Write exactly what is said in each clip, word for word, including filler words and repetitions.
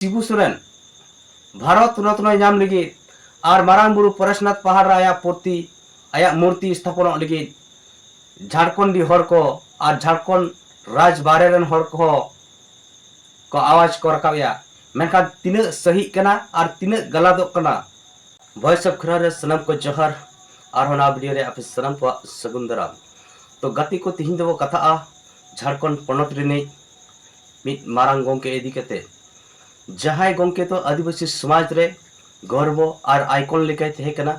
ᱥᱤᱵᱩ ᱥᱚᱨᱮᱱ ᱵᱷᱟᱨᱚᱛ ᱨᱚᱛᱱᱚᱭ ᱧᱟᱢ ᱞᱟᱹᱜᱤᱫ ᱟᱨ ᱢᱟᱨᱟᱝ ᱵᱩᱨᱩ ᱯᱚᱨᱮᱥᱱᱟᱛᱷ ᱯᱟᱦᱟᱲ ᱨᱮ ᱟᱭᱟᱜ ᱯᱩᱨᱛᱤ, ᱟᱭᱟᱜ ᱢᱩᱨᱛᱤ ᱥᱛᱷᱟᱯᱚᱱᱚᱜ ᱞᱟᱹᱜᱤᱫ ᱡᱷᱟᱲᱠᱷᱚᱸᱰᱤ ᱦᱚᱲ ᱠᱚ ᱟᱨ ᱡᱷᱟᱲᱠᱷᱚᱸᱰ ᱨᱟᱡᱽ ᱵᱟᱦᱨᱮ ᱨᱮᱱ ᱦᱚᱲ ᱠᱚᱦᱚᱸ ᱠᱚ ᱟᱣᱟᱡᱽ ᱠᱚ ᱨᱟᱠᱟᱵ ᱮᱜᱼᱟ᱾ ᱢᱮᱱᱠᱷᱟᱱ ᱛᱤᱱᱟᱹᱜ ᱥᱟᱹᱦᱤᱜ ᱠᱟᱱᱟ ᱟᱨ ᱛᱤᱱᱟᱹᱜ ᱜᱟᱞᱟᱫᱚᱜ ᱠᱟᱱᱟ? ᱵᱷᱚᱭᱮᱥ ᱚᱯᱷ ᱠᱷᱮᱨᱣᱟᱞ ᱨᱮ ᱥᱟᱱᱟᱢ ᱠᱚ ᱡᱚᱦᱟᱨ᱾ ᱟᱨᱦᱚᱸ ᱱᱟᱣᱟ ᱵᱷᱤᱰᱤᱭᱳ ᱨᱮ ᱟᱯᱮ ᱥᱟᱱᱟᱢ ᱠᱚᱣᱟᱜ ᱥᱟᱹᱜᱩᱱ ᱫᱟᱨᱟᱢ᱾ ᱛᱚ ᱜᱟᱛᱮ ᱠᱚ, ᱛᱤᱦᱤᱧ ᱫᱚᱵᱚ ᱠᱟᱛᱷᱟᱜᱼᱟ ᱡᱷᱟᱲᱠᱷᱚᱸᱰ ᱯᱚᱱᱚᱛ ᱨᱤᱱᱤᱡ ᱢᱤᱫ ᱢᱟᱨᱟᱝ ᱜᱚᱢᱠᱮ ᱤᱫᱤ ᱠᱟᱛᱮ, ᱡᱟᱦᱟᱸᱭ ᱜᱚᱢᱠᱮ ᱫᱚ ᱟᱹᱫᱤᱵᱟᱹᱥᱤ ᱥᱚᱢᱟᱡᱽ ᱨᱮ ᱜᱚᱨᱵᱚ ᱟᱨ ᱟᱭᱠᱚᱱ ᱞᱮᱠᱟᱭ ᱛᱟᱦᱮᱸ ᱠᱟᱱᱟ᱾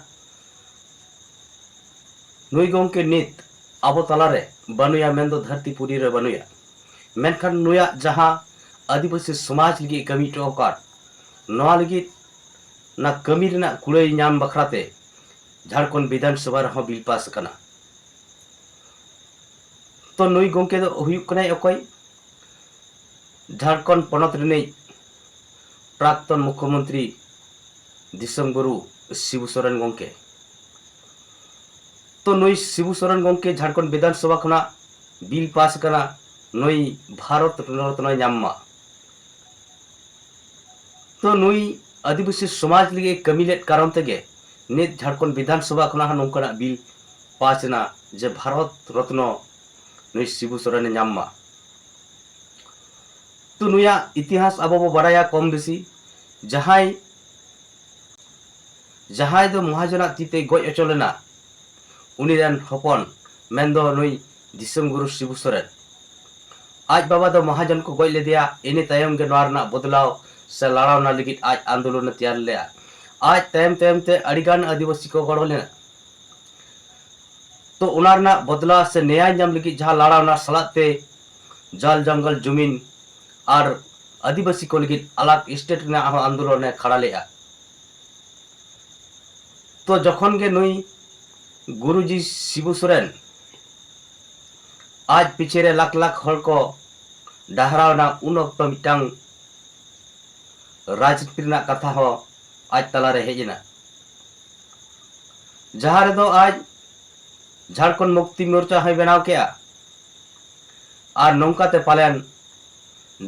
ᱱᱩᱭ ᱜᱚᱢᱠᱮ ᱱᱤᱛ ᱟᱵᱚ ᱛᱟᱞᱟᱨᱮ ᱵᱟᱹᱱᱩᱭᱟ, ᱢᱮᱱᱫᱚ ᱫᱷᱟᱹᱨᱛᱤ ᱯᱩᱨᱤ ᱨᱮ ᱵᱟᱹᱱᱩᱭᱟ᱾ ᱢᱮᱱᱠᱷᱟᱱ ᱱᱩᱭᱟᱜ ᱡᱟᱦᱟᱸ ᱟᱹᱫᱤᱵᱟᱹᱥᱤ ᱥᱚᱢᱟᱡᱽ ᱞᱟᱹᱜᱤᱫ ᱠᱟᱹᱢᱤ ᱦᱚᱴᱚ ᱟᱠᱟᱫ, ᱱᱚᱣᱟ ᱞᱟᱹᱜᱤᱫ ᱚᱱᱟ ᱠᱟᱹᱢᱤ ᱨᱮᱱᱟᱜ ᱠᱩᱲᱟᱹᱭ ᱧᱟᱢ ᱵᱟᱠᱷᱨᱟᱛᱮ ᱡᱷᱟᱲᱠᱷᱚᱸᱰ ᱵᱤᱫᱷᱟᱱ ᱥᱚᱵᱷᱟ ᱨᱮᱦᱚᱸ ᱵᱤᱞ ᱯᱟᱥ ᱟᱠᱟᱱᱟ᱾ ᱛᱚ ᱱᱩᱭ ᱜᱚᱢᱠᱮ ᱫᱚ ᱦᱩᱭᱩᱜ ᱠᱟᱱᱟᱭ ᱚᱠᱚᱭ? ᱡᱷᱟᱲᱠᱷᱚᱸᱰ ᱯᱚᱱᱚᱛ ᱨᱤᱱᱤᱡ ᱯᱨᱟᱠᱛᱚᱱ ᱢᱩᱠᱷᱭᱚᱢᱚᱱᱛᱨᱤ ᱫᱤᱥᱚᱢ ᱜᱩᱨᱩ ᱥᱤᱵᱩ ᱥᱚᱨᱮᱱ ᱜᱚᱢᱠᱮ᱾ ᱛᱚ ᱱᱩᱭ ᱥᱤᱵᱩ ᱥᱚᱨᱮᱱ ᱜᱚᱢᱠᱮ ᱡᱷᱟᱲᱠᱷᱚᱸᱰ ᱵᱤᱫᱷᱟᱱ ᱥᱚᱵᱷᱟ ᱠᱷᱚᱱᱟᱜ ᱵᱤᱞ ᱯᱟᱥ ᱟᱠᱟᱱᱟ, ᱱᱩᱭ ᱵᱷᱟᱨᱚᱛ ᱨᱚᱛᱱᱚᱭ ᱧᱟᱢ ᱢᱟ᱾ ᱛᱚ ᱱᱩᱭ ᱟᱹᱫᱤᱵᱟᱹᱥᱤ ᱥᱚᱢᱟᱡᱽ ᱞᱟᱹᱜᱤᱫ ᱠᱟᱹᱢᱤ ᱞᱮᱫ ᱠᱟᱨᱚᱱ ᱛᱮᱜᱮ ᱱᱤᱛ ᱡᱷᱟᱲᱠᱷᱚᱸᱰ ᱵᱤᱫᱷᱟᱱ ᱥᱚᱵᱷᱟ ᱠᱷᱚᱱᱟᱜ ᱦᱚᱸ ᱱᱚᱝᱠᱟᱱᱟᱜ ᱵᱤᱞ ᱯᱟᱥ ᱮᱱᱟ ᱡᱮ ᱵᱷᱟᱨᱚᱛ ᱨᱚᱛᱱᱚ ᱱᱩᱭ ᱥᱤᱵᱩ ᱥᱚᱨᱮᱱᱮ ᱧᱟᱢ ᱢᱟ᱾ ᱛᱚ ᱱᱩᱭᱟᱜ ᱤᱛᱤᱦᱟᱥ ᱟᱵᱚ ᱵᱚ ᱵᱟᱲᱟᱭᱟ ᱠᱚᱢ ᱵᱮᱥᱤ᱾ ᱡᱟᱦᱟᱸᱭ, ᱡᱟᱦᱟᱸᱭ ᱫᱚ ᱢᱚᱦᱟᱡᱚᱱᱟᱜ ᱛᱤ ᱛᱮᱭ ᱜᱚᱡ ᱦᱚᱪᱚ ᱞᱮᱱᱟ, ᱩᱱᱤ ᱨᱮᱱ ᱦᱚᱯᱚᱱ, ᱢᱮᱱᱫᱚ ᱱᱩᱭ ᱫᱤᱥᱚᱢ ᱜᱩᱨᱩ ᱥᱤᱵᱩ ᱥᱚᱨᱮᱱ, ᱟᱡ ᱵᱟᱵᱟ ᱫᱚ ᱢᱚᱦᱟᱡᱚᱱ ᱠᱚ ᱜᱚᱡ ᱞᱮᱫᱮᱭᱟ᱾ ᱤᱱᱟᱹ ᱛᱟᱭᱚᱢ ᱜᱮ ᱱᱚᱣᱟ ᱨᱮᱱᱟᱜ ᱵᱚᱫᱞᱟᱣ ᱥᱮ ᱞᱟᱲᱟᱣᱱᱟ ᱞᱟᱹᱜᱤᱫ ᱟᱡ ᱟᱱᱫᱳᱞᱚᱱᱮ ᱛᱮᱭᱟᱨ ᱞᱮᱫᱼᱟ᱾ ᱟᱡ ᱛᱟᱭᱚᱢ ᱛᱟᱭᱚᱢ ᱛᱮ ᱟᱹᱰᱤᱜᱟᱱ ᱟᱹᱫᱤᱵᱟᱹᱥᱤ ᱠᱚ ᱜᱚᱲᱚ ᱞᱮᱱᱟ᱾ ᱛᱚ ᱚᱱᱟ ᱨᱮᱱᱟᱜ ᱵᱚᱫᱞᱟ ᱥᱮ ᱱᱮᱭᱟᱭ ᱧᱟᱢ ᱞᱟᱹᱜᱤᱫ ᱡᱟᱦᱟᱸ ᱞᱟᱲᱟᱣᱱᱟ ᱥᱟᱞᱟᱜ ᱛᱮ ᱡᱚᱞ ᱡᱚᱝᱜᱚᱞ ᱡᱩᱢᱤᱱ ᱟᱨ ᱟᱹᱫᱤᱵᱟᱹᱥᱤ ᱠᱚ ᱞᱟᱹᱜᱤᱫ ᱟᱞᱟᱜᱽ ᱥᱴᱮᱴ ᱨᱮᱱᱟᱜ ᱦᱚᱸ ᱟᱱᱫᱳᱞᱚᱱᱮ ᱠᱷᱟᱲᱟ ᱞᱮᱫᱼᱟ᱾ ᱛᱚ ᱡᱚᱠᱷᱚᱱ ᱜᱮ ᱱᱩᱭ ᱜᱩᱨᱩᱡᱤ ᱥᱤᱵᱩ ᱥᱚᱨᱮᱱ ᱟᱡ ᱯᱤᱪᱷᱮ ᱨᱮ ᱞᱟᱠᱷ ᱞᱟᱠᱷ ᱦᱚᱲ ᱠᱚ ᱰᱟᱦᱨᱟᱣ ᱮᱱᱟ, ᱩᱱ ᱚᱠᱛᱚ ᱢᱤᱫᱴᱟᱝ ᱨᱟᱡᱽᱱᱤᱛᱤ ᱨᱮᱱᱟᱜ ᱠᱟᱛᱷᱟ ᱦᱚᱸ ᱟᱡ ᱛᱟᱞᱟᱨᱮ ᱦᱮᱡ ᱮᱱᱟ, ᱡᱟᱦᱟᱸ ᱨᱮᱫᱚ ᱟᱡ ᱡᱷᱟᱲᱠᱷᱚᱸᱰ ᱢᱩᱠᱛᱤ ᱢᱳᱨᱪᱟ ᱦᱚᱸᱭ ᱵᱮᱱᱟᱣ ᱠᱮᱜᱼᱟ᱾ ᱟᱨ ᱱᱚᱝᱠᱟᱛᱮ ᱯᱟᱞᱮᱱ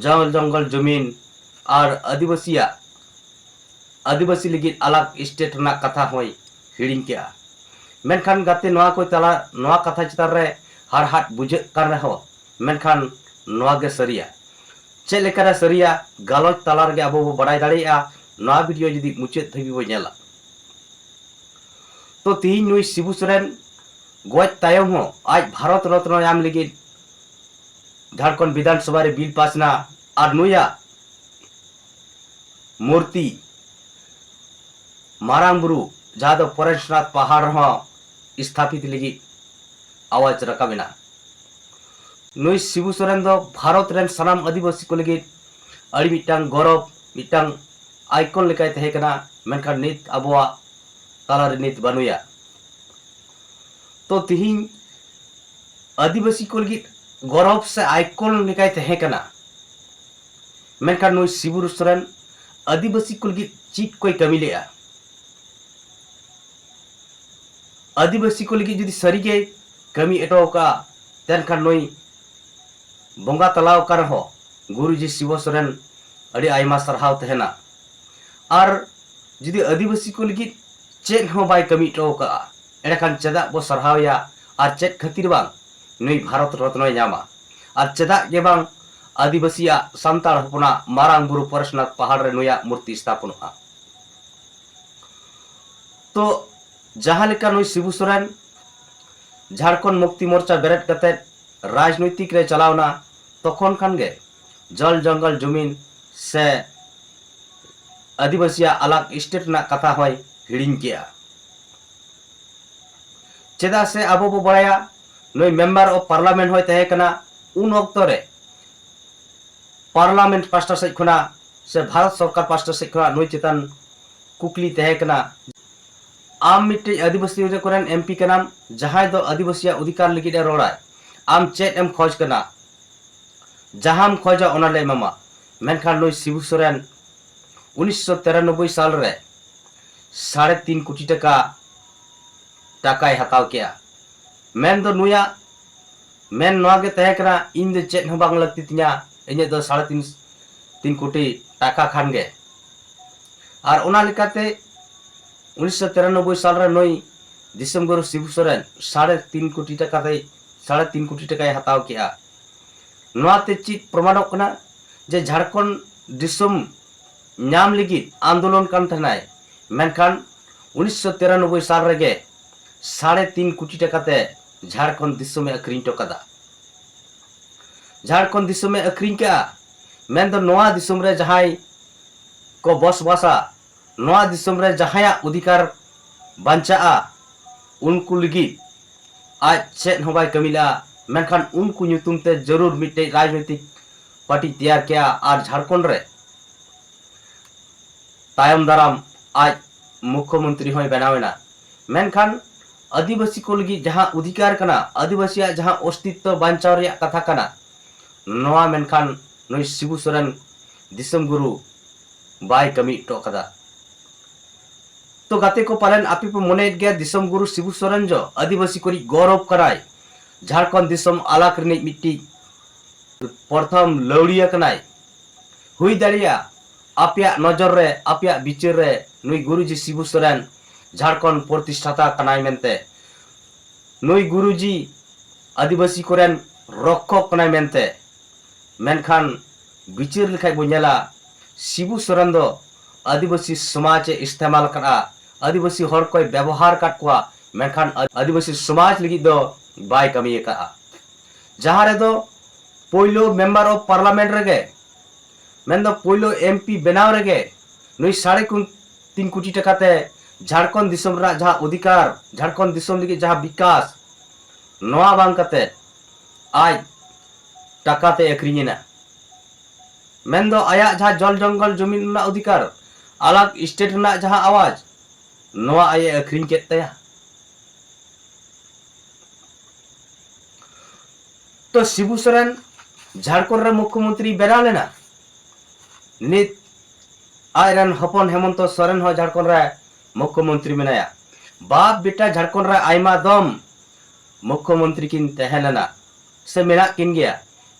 ᱡᱚᱞ ᱡᱚᱝᱜᱚᱞ ᱡᱩᱢᱤᱱ ᱟᱨ ᱟᱹᱫᱤᱵᱟᱹᱥᱤᱭᱟᱜ, ᱟᱹᱫᱤᱵᱟᱹᱥᱤ ᱞᱟᱹᱜᱤᱫ ᱟᱞᱟᱜᱽ ᱥᱴᱮᱴ ᱨᱮᱱᱟᱜ ᱠᱟᱛᱷᱟ ᱦᱚᱸᱭ ᱦᱤᱲᱤᱧ ᱠᱮᱜᱼᱟ᱾ ᱢᱮᱱᱠᱷᱟᱱ ᱜᱟᱛᱮ, ᱱᱚᱣᱟ ᱠᱚ ᱛᱟᱞᱟ, ᱱᱚᱣᱟ ᱠᱟᱛᱷᱟ ᱪᱮᱛᱟᱱ ᱨᱮ ᱦᱟᱲᱦᱟᱫ ᱵᱩᱡᱷᱟᱹᱜ ᱠᱟᱱ ᱨᱮᱦᱚᱸ, ᱢᱮᱱᱠᱷᱟᱱ ᱱᱚᱣᱟ ᱜᱮ ᱥᱟᱹᱨᱤᱭᱟ᱾ ᱪᱮᱫ ᱞᱮᱠᱟᱨᱮ ᱥᱟᱹᱨᱤᱭᱟ, ᱜᱟᱞᱚᱪ ᱛᱟᱞᱟ ᱨᱮᱜᱮ ᱟᱵᱚ ᱵᱚ ᱵᱟᱲᱟᱭ ᱫᱟᱲᱮᱭᱟᱜᱼᱟ, ᱱᱚᱣᱟ ᱵᱷᱤᱰᱤᱭᱳ ᱡᱩᱫᱤ ᱢᱩᱪᱟᱹᱫ ᱫᱷᱟᱹᱵᱤᱡ ᱵᱚ ᱧᱮᱞᱟ᱾ ᱛᱚ ᱛᱤᱦᱤᱧ ᱱᱩᱭ ᱥᱤᱵᱩ ᱥᱚᱨᱮᱱ ᱜᱚᱡ ᱛᱟᱭᱚᱢ ᱦᱚᱸ ᱟᱡ ᱵᱷᱟᱨᱚᱛ ᱨᱚᱛᱱᱚ ᱧᱟᱢ ᱞᱟᱹᱜᱤᱫ ᱡᱷᱟᱲᱠᱷᱚᱸᱰ ᱵᱤᱫᱷᱟᱱ ᱥᱚᱵᱷᱟ ᱨᱮ ᱵᱤᱞ ᱯᱟᱥ ᱮᱱᱟ, ᱟᱨ ᱱᱩᱭᱟᱜ ᱢᱩᱨᱛᱤ ᱢᱟᱨᱟᱝ ᱵᱩᱨᱩ, ᱡᱟᱦᱟᱸ ᱫᱚ ᱯᱚᱨᱮᱥᱱᱟᱛᱷ ᱯᱟᱦᱟᱲ ᱨᱮᱦᱚᱸ ᱥᱛᱷᱟᱯᱤᱛ ᱞᱟᱹᱜᱤᱫ ᱟᱣᱟᱡᱽ ᱨᱟᱠᱟᱵ ᱮᱱᱟ᱾ ᱱᱩᱭ ᱥᱤᱵᱩ ᱥᱚᱨᱮᱱ ᱫᱚ ᱵᱷᱟᱨᱚᱛ ᱨᱮᱱ ᱥᱟᱱᱟᱢ ᱟᱹᱫᱤᱵᱟᱹᱥᱤ ᱠᱚ ᱞᱟᱹᱜᱤᱫ ᱟᱹᱰᱤ ᱢᱤᱫᱴᱟᱝ ᱜᱚᱨᱚᱵᱽ, ᱢᱤᱫᱴᱟᱝ ᱟᱭᱠᱚᱱ ᱞᱮᱠᱟᱭ ᱛᱟᱦᱮᱸ ᱠᱟᱱᱟ, ᱢᱮᱱᱠᱷᱟᱱ ᱱᱤᱛ ᱟᱵᱚᱣᱟᱜ ᱛᱟᱞᱟᱨᱮ ᱱᱤᱛ ᱵᱟᱹᱱᱩᱭᱟ᱾ ᱛᱚ ᱛᱤᱦᱤᱧ ᱟᱹᱫᱤᱵᱟᱹᱥᱤ ᱠᱚ ᱞᱟᱹᱜᱤᱫ ᱜᱚᱨᱚᱵᱽ ᱥᱮ ᱟᱭᱠᱚᱱ ᱞᱮᱠᱟᱭ ᱛᱟᱦᱮᱸ ᱠᱟᱱᱟ, ᱢᱮᱱᱠᱷᱟᱱ ᱱᱩᱭ ᱥᱤᱵᱩ ᱥᱚᱨᱮᱱ ᱟᱹᱫᱤᱵᱟᱹᱥᱤ ᱠᱚ ᱞᱟᱹᱜᱤᱫ ᱪᱮᱫ ᱠᱚᱭ ᱠᱟᱹᱢᱤ ᱞᱮᱜᱼᱟ? ᱟᱹᱫᱤᱵᱟᱹᱥᱤ ᱠᱚ ᱞᱟᱹᱜᱤᱫ ᱡᱩᱫᱤ ᱥᱟᱹᱨᱤᱜᱮᱭ ᱠᱟᱹᱢᱤ ᱦᱚᱴᱚ ᱟᱠᱟᱫᱼᱟ, ᱛᱮᱱᱠᱷᱟᱱ ᱱᱩᱭ ᱵᱚᱸᱜᱟ ᱛᱟᱞᱟᱣ ᱟᱠᱟᱱ ᱨᱮᱦᱚᱸ ᱜᱩᱨᱩᱡᱤ ᱥᱤᱵᱩ ᱥᱚᱨᱮᱱ ᱟᱹᱰᱤ ᱟᱭᱢᱟ ᱥᱟᱨᱦᱟᱣ ᱛᱟᱦᱮᱱᱟ᱾ ᱟᱨ ᱡᱩᱫᱤ ᱟᱹᱫᱤᱵᱟᱹᱥᱤ ᱠᱚ ᱞᱟᱹᱜᱤᱫ ᱪᱮᱫ ᱦᱚᱸ ᱵᱟᱭ ᱠᱟᱹᱢᱤ ᱦᱚᱴᱚ ᱟᱠᱟᱫᱼᱟ, ᱮᱸᱰᱮᱠᱷᱟᱱ ᱪᱮᱫᱟᱜ ᱵᱚ ᱥᱟᱨᱦᱟᱣᱮᱭᱟ? ᱟᱨ ᱪᱮᱫ ᱠᱷᱟᱹᱛᱤᱨ ᱵᱟᱝ ᱱᱩᱭ ᱵᱷᱟᱨᱚᱛ ᱨᱚᱛᱱᱚᱭ ᱧᱟᱢᱟ? ᱟᱨ ᱪᱮᱫᱟᱜ ᱜᱮ ᱵᱟᱝ ᱟᱹᱫᱤᱵᱟᱹᱥᱤᱭᱟᱜ, ᱥᱟᱱᱛᱟᱲ ᱦᱚᱯᱚᱱᱟᱜ ᱢᱟᱨᱟᱝ ᱵᱩᱨᱩ ᱯᱚᱨᱮᱥᱱᱟᱛᱷ ᱯᱟᱦᱟᱲ ᱨᱮ ᱱᱩᱭᱟᱜ ᱢᱩᱨᱛᱤ ᱥᱛᱷᱟᱯᱚᱱᱚᱜᱼᱟ? ᱛᱚ ᱡᱟᱦᱟᱸ ᱞᱮᱠᱟ ᱱᱩᱭ ᱥᱤᱵᱩ ᱥᱚᱨᱮᱱ ᱡᱷᱟᱲᱠᱷᱚᱸᱰ ᱢᱩᱠᱛᱤ ᱢᱳᱨᱪᱟ ᱵᱮᱨᱮᱫ ᱠᱟᱛᱮᱫ ᱨᱟᱡᱽᱱᱳᱭᱛᱤᱠ ᱨᱮ ᱪᱟᱞᱟᱣᱱᱟ, ᱛᱚᱠᱷᱚᱱ ᱠᱷᱟᱱ ᱜᱮ ᱡᱚᱞ ᱡᱚᱝᱜᱚᱞ ᱡᱩᱢᱤᱱ ᱥᱮ ᱟᱹᱫᱤᱵᱟᱹᱥᱤᱭᱟᱜ ᱟᱞᱟᱜᱽ ᱥᱴᱮᱴ ᱨᱮᱱᱟᱜ ᱠᱟᱛᱷᱟ ᱦᱚᱸᱭ ᱦᱤᱲᱤᱧ ᱠᱮᱜᱼᱟ᱾ ᱪᱮᱫᱟᱜ ᱥᱮ ᱟᱵᱚ ᱵᱚ ᱵᱟᱲᱟᱭᱟ, ᱱᱩᱭ ᱢᱮᱢᱵᱟᱨ ᱚᱯᱷ ᱯᱟᱨᱞᱟᱢᱮᱱᱴ ᱦᱚᱸᱭ ᱛᱟᱦᱮᱸ ᱠᱟᱱᱟ᱾ ᱩᱱ ᱚᱠᱛᱚ ᱨᱮ ᱯᱟᱨᱞᱟᱢᱮᱱᱴ ᱯᱟᱥᱴᱟ ᱥᱮᱫ ᱠᱷᱚᱱᱟᱜ ᱥᱮ ᱵᱷᱟᱨᱚᱛ ᱥᱚᱨᱠᱟᱨ ᱯᱟᱥᱴᱟ ᱥᱮᱫ ᱠᱷᱚᱱᱟᱜ ᱱᱩᱭ ᱪᱮᱛᱟᱱ ᱠᱩᱠᱞᱤ ᱛᱟᱦᱮᱸ ᱠᱟᱱᱟ, ᱟᱢ ᱢᱤᱫᱴᱮᱡ ᱟᱹᱫᱤᱵᱟᱹᱥᱤ ᱠᱚᱨᱮᱱ ᱮᱢᱯᱤ ᱠᱟᱱᱟᱢ, ᱡᱟᱦᱟᱸᱭ ᱫᱚ ᱟᱹᱫᱤᱵᱟᱹᱥᱤᱭᱟᱜ ᱚᱫᱷᱤᱠᱟᱨ ᱞᱟᱹᱜᱤᱫ ᱮ ᱨᱚᱲᱟᱭ, ᱟᱢ ᱪᱮᱫ ᱮᱢ ᱠᱷᱚᱡᱽ ᱠᱟᱱᱟ? ᱡᱟᱦᱟᱸᱢ ᱠᱷᱚᱡᱟ ᱚᱱᱟ ᱞᱮ ᱮᱢᱟᱢᱟ᱾ ᱢᱮᱱᱠᱷᱟᱱ ᱱᱩᱭ ᱥᱤᱵᱩ ᱥᱚᱨᱮᱱ ᱩᱱᱤᱥᱥᱚ ᱛᱤᱨᱟᱱᱚᱵᱵᱳᱭ ᱥᱟᱞ ᱨᱮ ᱥᱟᱲᱮ ᱛᱤᱱ ᱠᱳᱴᱤ ᱴᱟᱠᱟ ᱴᱟᱠᱟᱭ ᱦᱟᱛᱟᱣ ᱠᱮᱜᱼᱟ᱾ ᱢᱮᱱ ᱫᱚ ᱱᱩᱭᱟᱜ ᱢᱮᱱ ᱱᱚᱣᱟ ᱜᱮ ᱛᱟᱦᱮᱸ ᱠᱟᱱᱟ, ᱤᱧ ᱫᱚ ᱪᱮᱫ ᱦᱚᱸ ᱵᱟᱝ ᱞᱟᱹᱠᱛᱤ ᱛᱤᱧᱟ, ᱤᱧᱟᱹᱜ ᱫᱚ ᱥᱟᱲᱮ ᱛᱤᱱ, ᱛᱤᱱ ᱠᱳᱴᱤ ᱴᱟᱠᱟ ᱠᱷᱟᱱ ᱜᱮ᱾ ᱟᱨ ᱚᱱᱟ ᱞᱮᱠᱟᱛᱮ ᱩᱱᱤᱥᱥᱚ ᱛᱤᱨᱟᱱᱚᱵᱵᱳᱭ ᱥᱟᱞ ᱨᱮ ᱱᱩᱭ ᱫᱤᱥᱚᱢ ᱜᱩᱨᱩ ᱥᱤᱵᱩ ᱥᱚᱨᱮᱱ ᱥᱟᱲᱮ ᱛᱤᱱ ᱠᱳᱴᱤ ᱴᱟᱠᱟ ᱛᱮᱭ, ᱥᱟᱲᱮ ᱛᱤᱱ ᱠᱳᱴᱤ ᱴᱟᱠᱟᱭ ᱦᱟᱛᱟᱣ ᱠᱮᱜᱼᱟ᱾ ᱱᱚᱣᱟ ᱛᱮ ᱪᱮᱫ ᱯᱨᱚᱢᱟᱱᱚᱜ ᱠᱟᱱᱟ? ᱡᱮ ᱡᱷᱟᱲᱠᱷᱚᱸᱰ ᱫᱤᱥᱚᱢ ᱧᱟᱢ ᱞᱟᱹᱜᱤᱫ ᱟᱱᱫᱳᱞᱚᱱ ᱠᱟᱱ ᱛᱟᱦᱮᱱᱟᱭ, ᱢᱮᱱᱠᱷᱟᱱ ᱩᱱᱤᱥᱥᱚ ᱛᱤᱨᱟᱱᱚᱵᱵᱳᱭ ᱥᱟᱞ ᱨᱮᱜᱮ ᱥᱟᱲᱮ ᱛᱤᱱ ᱠᱳᱴᱤ ᱴᱟᱠᱟ ᱛᱮ ᱡᱷᱟᱲᱠᱷᱚᱸᱰ ᱫᱤᱥᱚᱢᱮ ᱟᱹᱠᱷᱨᱤᱧ ᱦᱚᱴᱚ ᱠᱟᱫᱟ᱾ ᱡᱷᱟᱲᱠᱷᱚᱸᱰ ᱫᱤᱥᱚᱢᱮ ᱟᱹᱠᱷᱨᱤᱧ ᱠᱟᱜᱼᱟ, ᱢᱮᱱᱫᱚ ᱱᱚᱣᱟ ᱫᱤᱥᱚᱢ ᱨᱮ ᱡᱟᱦᱟᱸᱭ ᱠᱚ ᱵᱚᱥᱵᱟᱥᱟ, ᱱᱚᱣᱟ ᱫᱤᱥᱚᱢ ᱨᱮ ᱡᱟᱦᱟᱸᱭᱟᱜ ᱚᱫᱷᱤᱠᱟᱨ ᱵᱟᱧᱪᱟᱜᱼᱟ, ᱩᱱᱠᱩ ᱞᱟᱹᱜᱤᱫ ᱟᱡ ᱪᱮᱫ ᱦᱚᱸ ᱵᱟᱭ ᱠᱟᱹᱢᱤ ᱞᱮᱜᱼᱟ᱾ ᱢᱮᱱᱠᱷᱟᱱ ᱩᱱᱠᱩ ᱧᱩᱛᱩᱢ ᱛᱮ ᱡᱟᱹᱨᱩᱲ ᱢᱤᱫᱴᱮᱡ ᱨᱟᱡᱽᱱᱳᱭᱛᱤᱠ ᱯᱟᱨᱴᱤ ᱛᱮᱭᱟᱨ ᱠᱮᱜᱼᱟ ᱟᱨ ᱡᱷᱟᱲᱠᱷᱚᱸᱰ ᱨᱮ ᱛᱟᱭᱚᱢ ᱫᱟᱨᱟᱢ ᱟᱡ ᱢᱩᱠᱠᱷᱚ ᱢᱚᱱᱛᱨᱤ ᱦᱚᱸᱭ ᱵᱮᱱᱟᱣ ᱮᱱᱟ᱾ ᱢᱮᱱᱠᱷᱟᱱ ᱟᱹᱫᱤᱵᱟᱹᱥᱤ ᱠᱚ ᱞᱟᱹᱜᱤᱫ ᱡᱟᱦᱟᱸ ᱚᱫᱷᱤᱠᱟᱨ ᱠᱟᱱᱟ, ᱟᱹᱫᱤᱵᱟᱹᱥᱤᱭᱟᱜ ᱡᱟᱦᱟᱸ ᱚᱥᱛᱤᱛᱛᱚ ᱵᱟᱧᱪᱟᱣ ᱨᱮᱭᱟᱜ ᱠᱟᱛᱷᱟ ᱠᱟᱱᱟ, ᱱᱚᱣᱟ ᱢᱮᱱᱠᱷᱟᱱ ᱱᱩᱭ ᱥᱤᱵᱩ ᱥᱚᱨᱮᱱ ᱫᱤᱥᱚᱢ ᱜᱩᱨᱩ ᱵᱟᱭ ᱠᱟᱹᱢᱤ ᱦᱚᱴᱚ ᱠᱟᱫᱟ᱾ ᱛᱚ ᱜᱟᱛᱮ ᱠᱚ, ᱯᱟᱞᱮᱱ ᱟᱯᱮ ᱯᱮ ᱢᱚᱱᱮᱭᱮᱫ ᱜᱮᱭᱟ ᱫᱤᱥᱚᱢ ᱜᱩᱨᱩ ᱥᱤᱵᱩ ᱥᱚᱨᱮᱱ ᱫᱚ ᱟᱹᱫᱤᱵᱟᱹᱥᱤ ᱠᱚᱨᱤᱡ ᱜᱚᱨᱚᱵ ᱠᱟᱱᱟᱭ, ᱡᱷᱟᱲᱠᱷᱚᱸᱰ ᱫᱤᱥᱚᱢ ᱟᱞᱟᱜᱽ ᱨᱤᱱᱤᱡ ᱢᱤᱫᱴᱤᱡ ᱯᱨᱚᱛᱷᱚᱢ ᱞᱟᱹᱣᱲᱤᱭᱟᱹ ᱠᱟᱱᱟᱭ᱾ ᱦᱩᱭ ᱫᱟᱲᱮᱭᱟᱜᱼᱟ ᱟᱯᱮᱭᱟᱜ ᱱᱚᱡᱚᱨ ᱨᱮ, ᱟᱯᱮᱭᱟᱜ ᱵᱤᱪᱟᱹᱨ ᱨᱮ ᱱᱩᱭ ᱜᱩᱨᱩᱡᱤ ᱥᱤᱵᱩ ᱥᱚᱨᱮᱱ ᱡᱷᱟᱲᱠᱷᱚᱸᱰ ᱯᱨᱚᱛᱤᱥᱴᱷᱟᱛᱟ ᱠᱟᱱᱟᱭ ᱢᱮᱱᱛᱮ, ᱱᱩᱭ ᱜᱩᱨᱩᱡᱤ ᱟᱹᱫᱤᱵᱟᱹᱥᱤ ᱠᱚᱨᱮᱱ ᱨᱚᱠᱠᱷᱚᱠ ᱠᱟᱱᱟᱭ ᱢᱮᱱᱛᱮ᱾ ᱢᱮᱱᱠᱷᱟᱱ ᱵᱤᱪᱟᱹᱨ ᱞᱮᱠᱷᱟᱡ ᱵᱚ ᱧᱮᱞᱟ, ᱥᱤᱵᱩ ᱥᱚᱨᱮᱱ ᱫᱚ ᱟᱹᱫᱤᱵᱟᱹᱥᱤ ᱥᱚᱢᱟᱡᱽ ᱮ ᱤᱥᱛᱮᱢᱟᱞ ᱟᱠᱟᱫᱼᱟ, ᱟᱹᱫᱤᱵᱟᱹᱥᱤ ᱦᱚᱲ ᱠᱚᱭ ᱵᱮᱵᱚᱦᱟᱨ ᱟᱠᱟᱫ ᱠᱚᱣᱟ, ᱢᱮᱱᱠᱷᱟᱱ ᱟᱹᱫᱤᱵᱟᱹᱥᱤ ᱥᱚᱢᱟᱡᱽ ᱞᱟᱹᱜᱤᱫ ᱫᱚ ᱵᱟᱭ ᱠᱟᱹᱢᱤ ᱟᱠᱟᱫᱼᱟ᱾ ᱡᱟᱦᱟᱸ ᱨᱮᱫᱚ ᱯᱳᱭᱞᱳ member of parliament ᱨᱮᱜᱮ, ᱢᱮᱱᱫᱚ ᱯᱳᱭᱞᱳ MP ᱵᱮᱱᱟᱣ ᱨᱮᱜᱮ ᱱᱩᱭ ᱥᱟᱲᱮ ᱠᱩᱱ-, ᱛᱤᱱ ᱠᱳᱴᱤ ᱴᱟᱠᱟ ᱛᱮ ᱡᱷᱟᱲᱠᱷᱚᱸᱰ ᱫᱤᱥᱚᱢ ᱨᱮᱱᱟᱜ ᱡᱟᱦᱟᱸ ᱚᱫᱷᱤᱠᱟᱨ, ᱡᱷᱟᱲᱠᱷᱚᱸᱰ ᱫᱤᱥᱚᱢ ᱞᱟᱹᱜᱤᱫ ᱡᱟᱦᱟᱸ ᱵᱤᱠᱟᱥ, ᱱᱚᱣᱟ ᱵᱟᱝ ᱠᱟᱛᱮ ᱟᱡ ᱴᱟᱠᱟ ᱛᱮ ᱟᱹᱠᱷᱨᱤᱧ ᱮᱱᱟ᱾ ᱢᱮᱱᱫᱚ ᱟᱭᱟᱜ ᱡᱟᱦᱟᱸ ᱡᱚᱞ ᱡᱚᱝᱜᱚᱞ ᱡᱚᱢᱤᱱ ᱨᱮᱱᱟᱜ ᱚᱫᱷᱤᱠᱟᱨ, ᱟᱞᱟᱜᱽ state ᱨᱮᱱᱟᱜ ᱡᱟᱦᱟᱸ ᱟᱣᱟᱡᱽ, ᱱᱚᱣᱟ ᱟᱡ ᱮ ᱟᱹᱠᱷᱨᱤᱧ ᱠᱮᱫ ᱛᱟᱭᱟ᱾ ᱛᱚ ᱥᱤᱵᱩ ᱥᱚᱨᱮᱱ ᱡᱷᱟᱲᱠᱷᱚᱸᱰ ᱨᱮ ᱢᱩᱠᱠᱷᱚ ᱢᱚᱱᱛᱨᱤ ᱵᱮᱱᱟᱣ ᱞᱮᱱᱟ᱾ ᱱᱤᱛ ᱟᱡ ᱨᱮᱱ ᱦᱚᱯᱚᱱ ᱦᱮᱢᱚᱱᱛᱚ ᱥᱚᱨᱮᱱ ᱦᱚᱸ ᱡᱷᱟᱲᱠᱷᱚᱸᱰ ᱨᱮ ᱢᱩᱠᱠᱷᱚ ᱢᱚᱱᱛᱨᱤ ᱢᱮᱱᱟᱭᱟ᱾ ᱵᱟᱯ ᱵᱮᱴᱟ ᱡᱷᱟᱲᱠᱷᱚᱸᱰ ᱨᱮ ᱟᱭᱢᱟ ᱫᱚᱢ ᱢᱩᱠᱠᱷᱚ ᱢᱚᱱᱛᱨᱤ ᱠᱤᱱ ᱛᱟᱦᱮᱸ ᱞᱮᱱᱟ ᱥᱮ ᱢᱮᱱᱟᱜ ᱠᱤᱱ ᱜᱮᱭᱟ,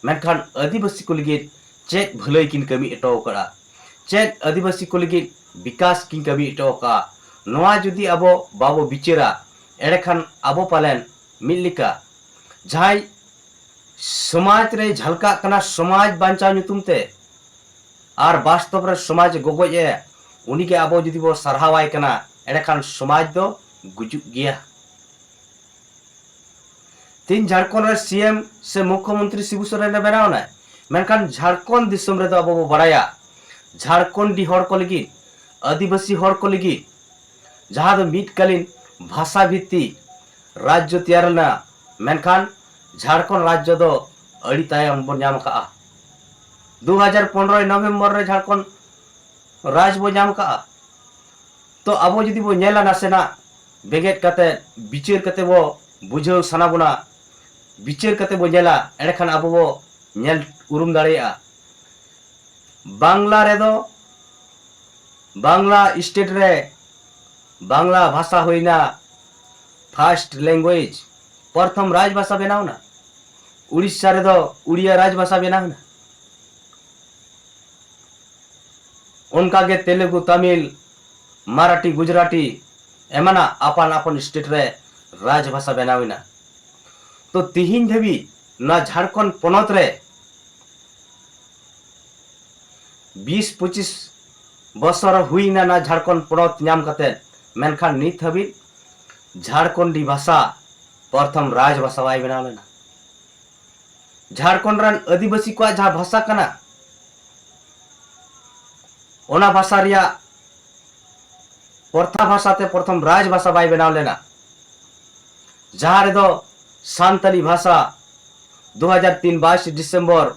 ᱢᱮᱱᱠᱷᱟᱱ ᱟᱹᱫᱤᱵᱟᱹᱥᱤ ᱠᱚ ᱞᱟᱹᱜᱤᱫ ᱪᱮᱫ ᱵᱷᱟᱹᱞᱟᱹᱭ ᱠᱤᱱ ᱠᱟᱹᱢᱤ ᱦᱚᱴᱚ ᱟᱠᱟᱫᱼᱟ? ᱪᱮᱫ ᱟᱹᱫᱤᱵᱟᱹᱥᱤ ᱠᱚ ᱞᱟᱹᱜᱤᱫ ᱵᱤᱠᱟᱥ ᱠᱤᱱ ᱠᱟᱹᱢᱤ ᱦᱚᱴᱚ ᱟᱠᱟᱫᱼᱟ, ᱱᱚᱣᱟ ᱡᱩᱫᱤ ᱟᱵᱚ ᱵᱟᱵᱚ ᱵᱤᱪᱟᱹᱨᱟ, ᱮᱸᱰᱮᱠᱷᱟᱱ ᱟᱵᱚ ᱯᱟᱞᱮᱱ ᱢᱤᱫ ᱞᱮᱠᱟ ᱡᱟᱦᱟᱸᱭ ᱥᱚᱢᱟᱡᱽ ᱨᱮ ᱡᱷᱟᱞᱠᱟᱜ ᱠᱟᱱᱟ, ᱥᱚᱢᱟᱡᱽ ᱵᱟᱧᱪᱟᱣ ᱧᱩᱛᱩᱢ ᱛᱮ, ᱟᱨ ᱵᱟᱥᱛᱚᱵ ᱨᱮ ᱥᱚᱢᱟᱡᱽ ᱜᱚᱜᱚᱡ ᱮ, ᱩᱱᱤᱜᱮ ᱟᱵᱚ ᱡᱩᱫᱤ ᱵᱚ ᱥᱟᱨᱦᱟᱣᱟᱭ ᱠᱟᱱᱟ, ᱮᱸᱰᱮᱠᱷᱟᱱ ᱥᱚᱢᱟᱡᱽ ᱫᱚ ᱜᱩᱡᱩᱜ ᱜᱮᱭᱟ᱾ ᱛᱤᱦᱤᱧ ᱡᱷᱟᱲᱠᱷᱚᱸᱰ ᱨᱮ ᱥᱤ ᱮᱢ ᱥᱮ ᱢᱩᱠᱷᱭᱚᱢᱚᱱᱛᱨᱤ ᱥᱤᱵᱩ ᱥᱚᱨᱮᱱ ᱮ ᱵᱮᱱᱟᱣ ᱮᱱᱟᱭ, ᱢᱮᱱᱠᱷᱟᱱ ᱡᱷᱟᱲᱠᱷᱚᱸᱰ ᱫᱤᱥᱚᱢ ᱨᱮᱫᱚ ᱟᱵᱚ ᱵᱚ ᱵᱟᱲᱟᱭᱟ, ᱡᱷᱟᱲᱠᱷᱚᱸᱰᱤ ᱦᱚᱲ ᱠᱚ ᱞᱟᱹᱜᱤᱫ, ᱟᱹᱫᱤᱵᱟᱹᱥᱤ ᱦᱚᱲ ᱠᱚ ᱞᱟᱹᱜᱤᱫ ᱡᱟᱦᱟᱸ ᱫᱚ ᱢᱤᱫ ᱠᱟᱞᱤᱱ ᱵᱷᱟᱥᱟ ᱵᱷᱤᱛᱛᱤ ᱨᱟᱡᱽᱡᱚ ᱛᱮᱭᱟᱨ ᱞᱮᱱᱟ, ᱢᱮᱱᱠᱷᱟᱱ ᱡᱷᱟᱲᱠᱷᱚᱸᱰ ᱨᱟᱡᱽᱡᱚ ᱫᱚ ᱟᱹᱰᱤ ᱛᱟᱭᱚᱢ ᱵᱚᱱ ᱧᱟᱢ ᱟᱠᱟᱫᱼᱟ᱾ ᱫᱩ ᱦᱟᱡᱟᱨ ᱯᱚᱱᱨᱚ ᱱᱚᱵᱷᱮᱢᱵᱚᱨ ᱨᱮ ᱡᱷᱟᱲᱠᱷᱚᱸᱰ ᱨᱟᱡᱽ ᱵᱚ ᱧᱟᱢ ᱟᱠᱟᱫᱼᱟ᱾ ᱛᱚ ᱟᱵᱚ ᱡᱩᱫᱤ ᱵᱚ ᱧᱮᱞᱟ, ᱱᱟᱥᱮᱱᱟᱜ ᱵᱮᱸᱜᱮᱫ ᱠᱟᱛᱮ, ᱵᱤᱪᱟᱹᱨ ᱠᱟᱛᱮ ᱵᱚ ᱵᱩᱡᱷᱟᱹᱣ ᱥᱟᱱᱟ ᱵᱚᱱᱟ, ᱵᱤᱪᱟᱹᱨ ᱠᱟᱛᱮ ᱵᱚ ᱧᱮᱞᱟ, ᱮᱸᱰᱮᱠᱷᱟᱱ ᱟᱵᱚ ᱵᱚ ᱧᱮᱞ ᱩᱨᱩᱢ ᱫᱟᱲᱮᱭᱟᱜᱼᱟ᱾ ᱵᱟᱝᱞᱟ ᱨᱮᱫᱚ, ᱵᱟᱝᱞᱟ ᱥᱴᱮᱴ ᱨᱮ ᱵᱟᱝᱞᱟ ᱵᱷᱟᱥᱟ ᱦᱩᱭᱱᱟ first language, ᱯᱨᱚᱛᱷᱚᱢ ᱨᱟᱡᱽ ᱵᱷᱟᱥᱟ ᱵᱮᱱᱟᱣ ᱮᱱᱟ᱾ ᱩᱲᱤᱥᱥᱟ ᱨᱮᱫᱚ ᱩᱲᱤᱭᱟ ᱨᱟᱡᱽ ᱵᱷᱟᱥᱟ ᱵᱮᱱᱟᱣ ᱮᱱᱟ᱾ ᱚᱱᱠᱟᱜᱮ ᱛᱮᱞᱮᱜᱩ, ᱛᱟᱢᱤᱞ, ᱢᱟᱨᱟᱴᱷᱤ, ᱜᱩᱡᱽᱨᱟᱴᱤ ᱮᱢᱟᱱᱟᱜ ᱟᱯᱟᱱ ᱟᱯᱟᱱ ᱥᱴᱮᱴ ᱨᱮ ᱨᱟᱡᱽ ᱵᱷᱟᱥᱟ ᱵᱮᱱᱟᱣ ᱮᱱᱟ᱾ ᱛᱚ ᱛᱤᱦᱤᱧ ᱫᱷᱟᱹᱵᱤᱡ ᱱᱚᱣᱟ ᱡᱷᱟᱲᱠᱷᱚᱸᱰ ᱯᱚᱱᱚᱛ ᱨᱮ ᱵᱤᱥ ᱯᱚᱸᱪᱤᱥ ᱵᱚᱥᱚᱨ ᱦᱩᱭᱱᱟ ᱱᱚᱣᱟ ᱡᱷᱟᱲᱠᱷᱚᱸᱰ ᱯᱚᱱᱚᱛ ᱧᱟᱢ ᱠᱟᱛᱮ, ᱢᱮᱱᱠᱷᱟᱱ ᱱᱤᱛ ᱦᱟᱹᱵᱤᱡ ᱡᱷᱟᱲᱠᱷᱚᱸᱰᱤ ᱵᱷᱟᱥᱟ ᱯᱨᱚᱛᱷᱚᱢ ᱨᱟᱡᱽ ᱵᱷᱟᱥᱟ ᱵᱟᱭ ᱵᱮᱱᱟᱣ ᱞᱮᱱᱟ᱾ ᱡᱷᱟᱲᱠᱷᱚᱸᱰ ᱨᱮᱱ ᱟᱹᱫᱤᱵᱟᱹᱥᱤ ᱠᱚᱣᱟᱜ ᱡᱟᱦᱟᱸ ᱵᱷᱟᱥᱟ ᱠᱟᱱᱟ, ᱚᱱᱟ ᱵᱷᱟᱥᱟ ᱨᱮᱭᱟᱜ ᱯᱨᱚᱛᱷᱟ ᱵᱷᱟᱥᱟ ᱛᱮ ᱯᱨᱚᱛᱷᱚᱢ ᱨᱟᱡᱽ ᱵᱷᱟᱥᱟ ᱵᱟᱭ ᱵᱮᱱᱟᱣ ᱞᱮᱱᱟ, ᱡᱟᱦᱟᱸ ᱨᱮᱫᱚ ᱥᱟᱱᱛᱟᱞᱤ ᱵᱷᱟᱥᱟ ᱫᱩ ᱦᱟᱡᱟᱨ ᱛᱤᱱ ᱵᱟᱭᱤᱥ ᱰᱤᱥᱮᱢᱵᱚᱨ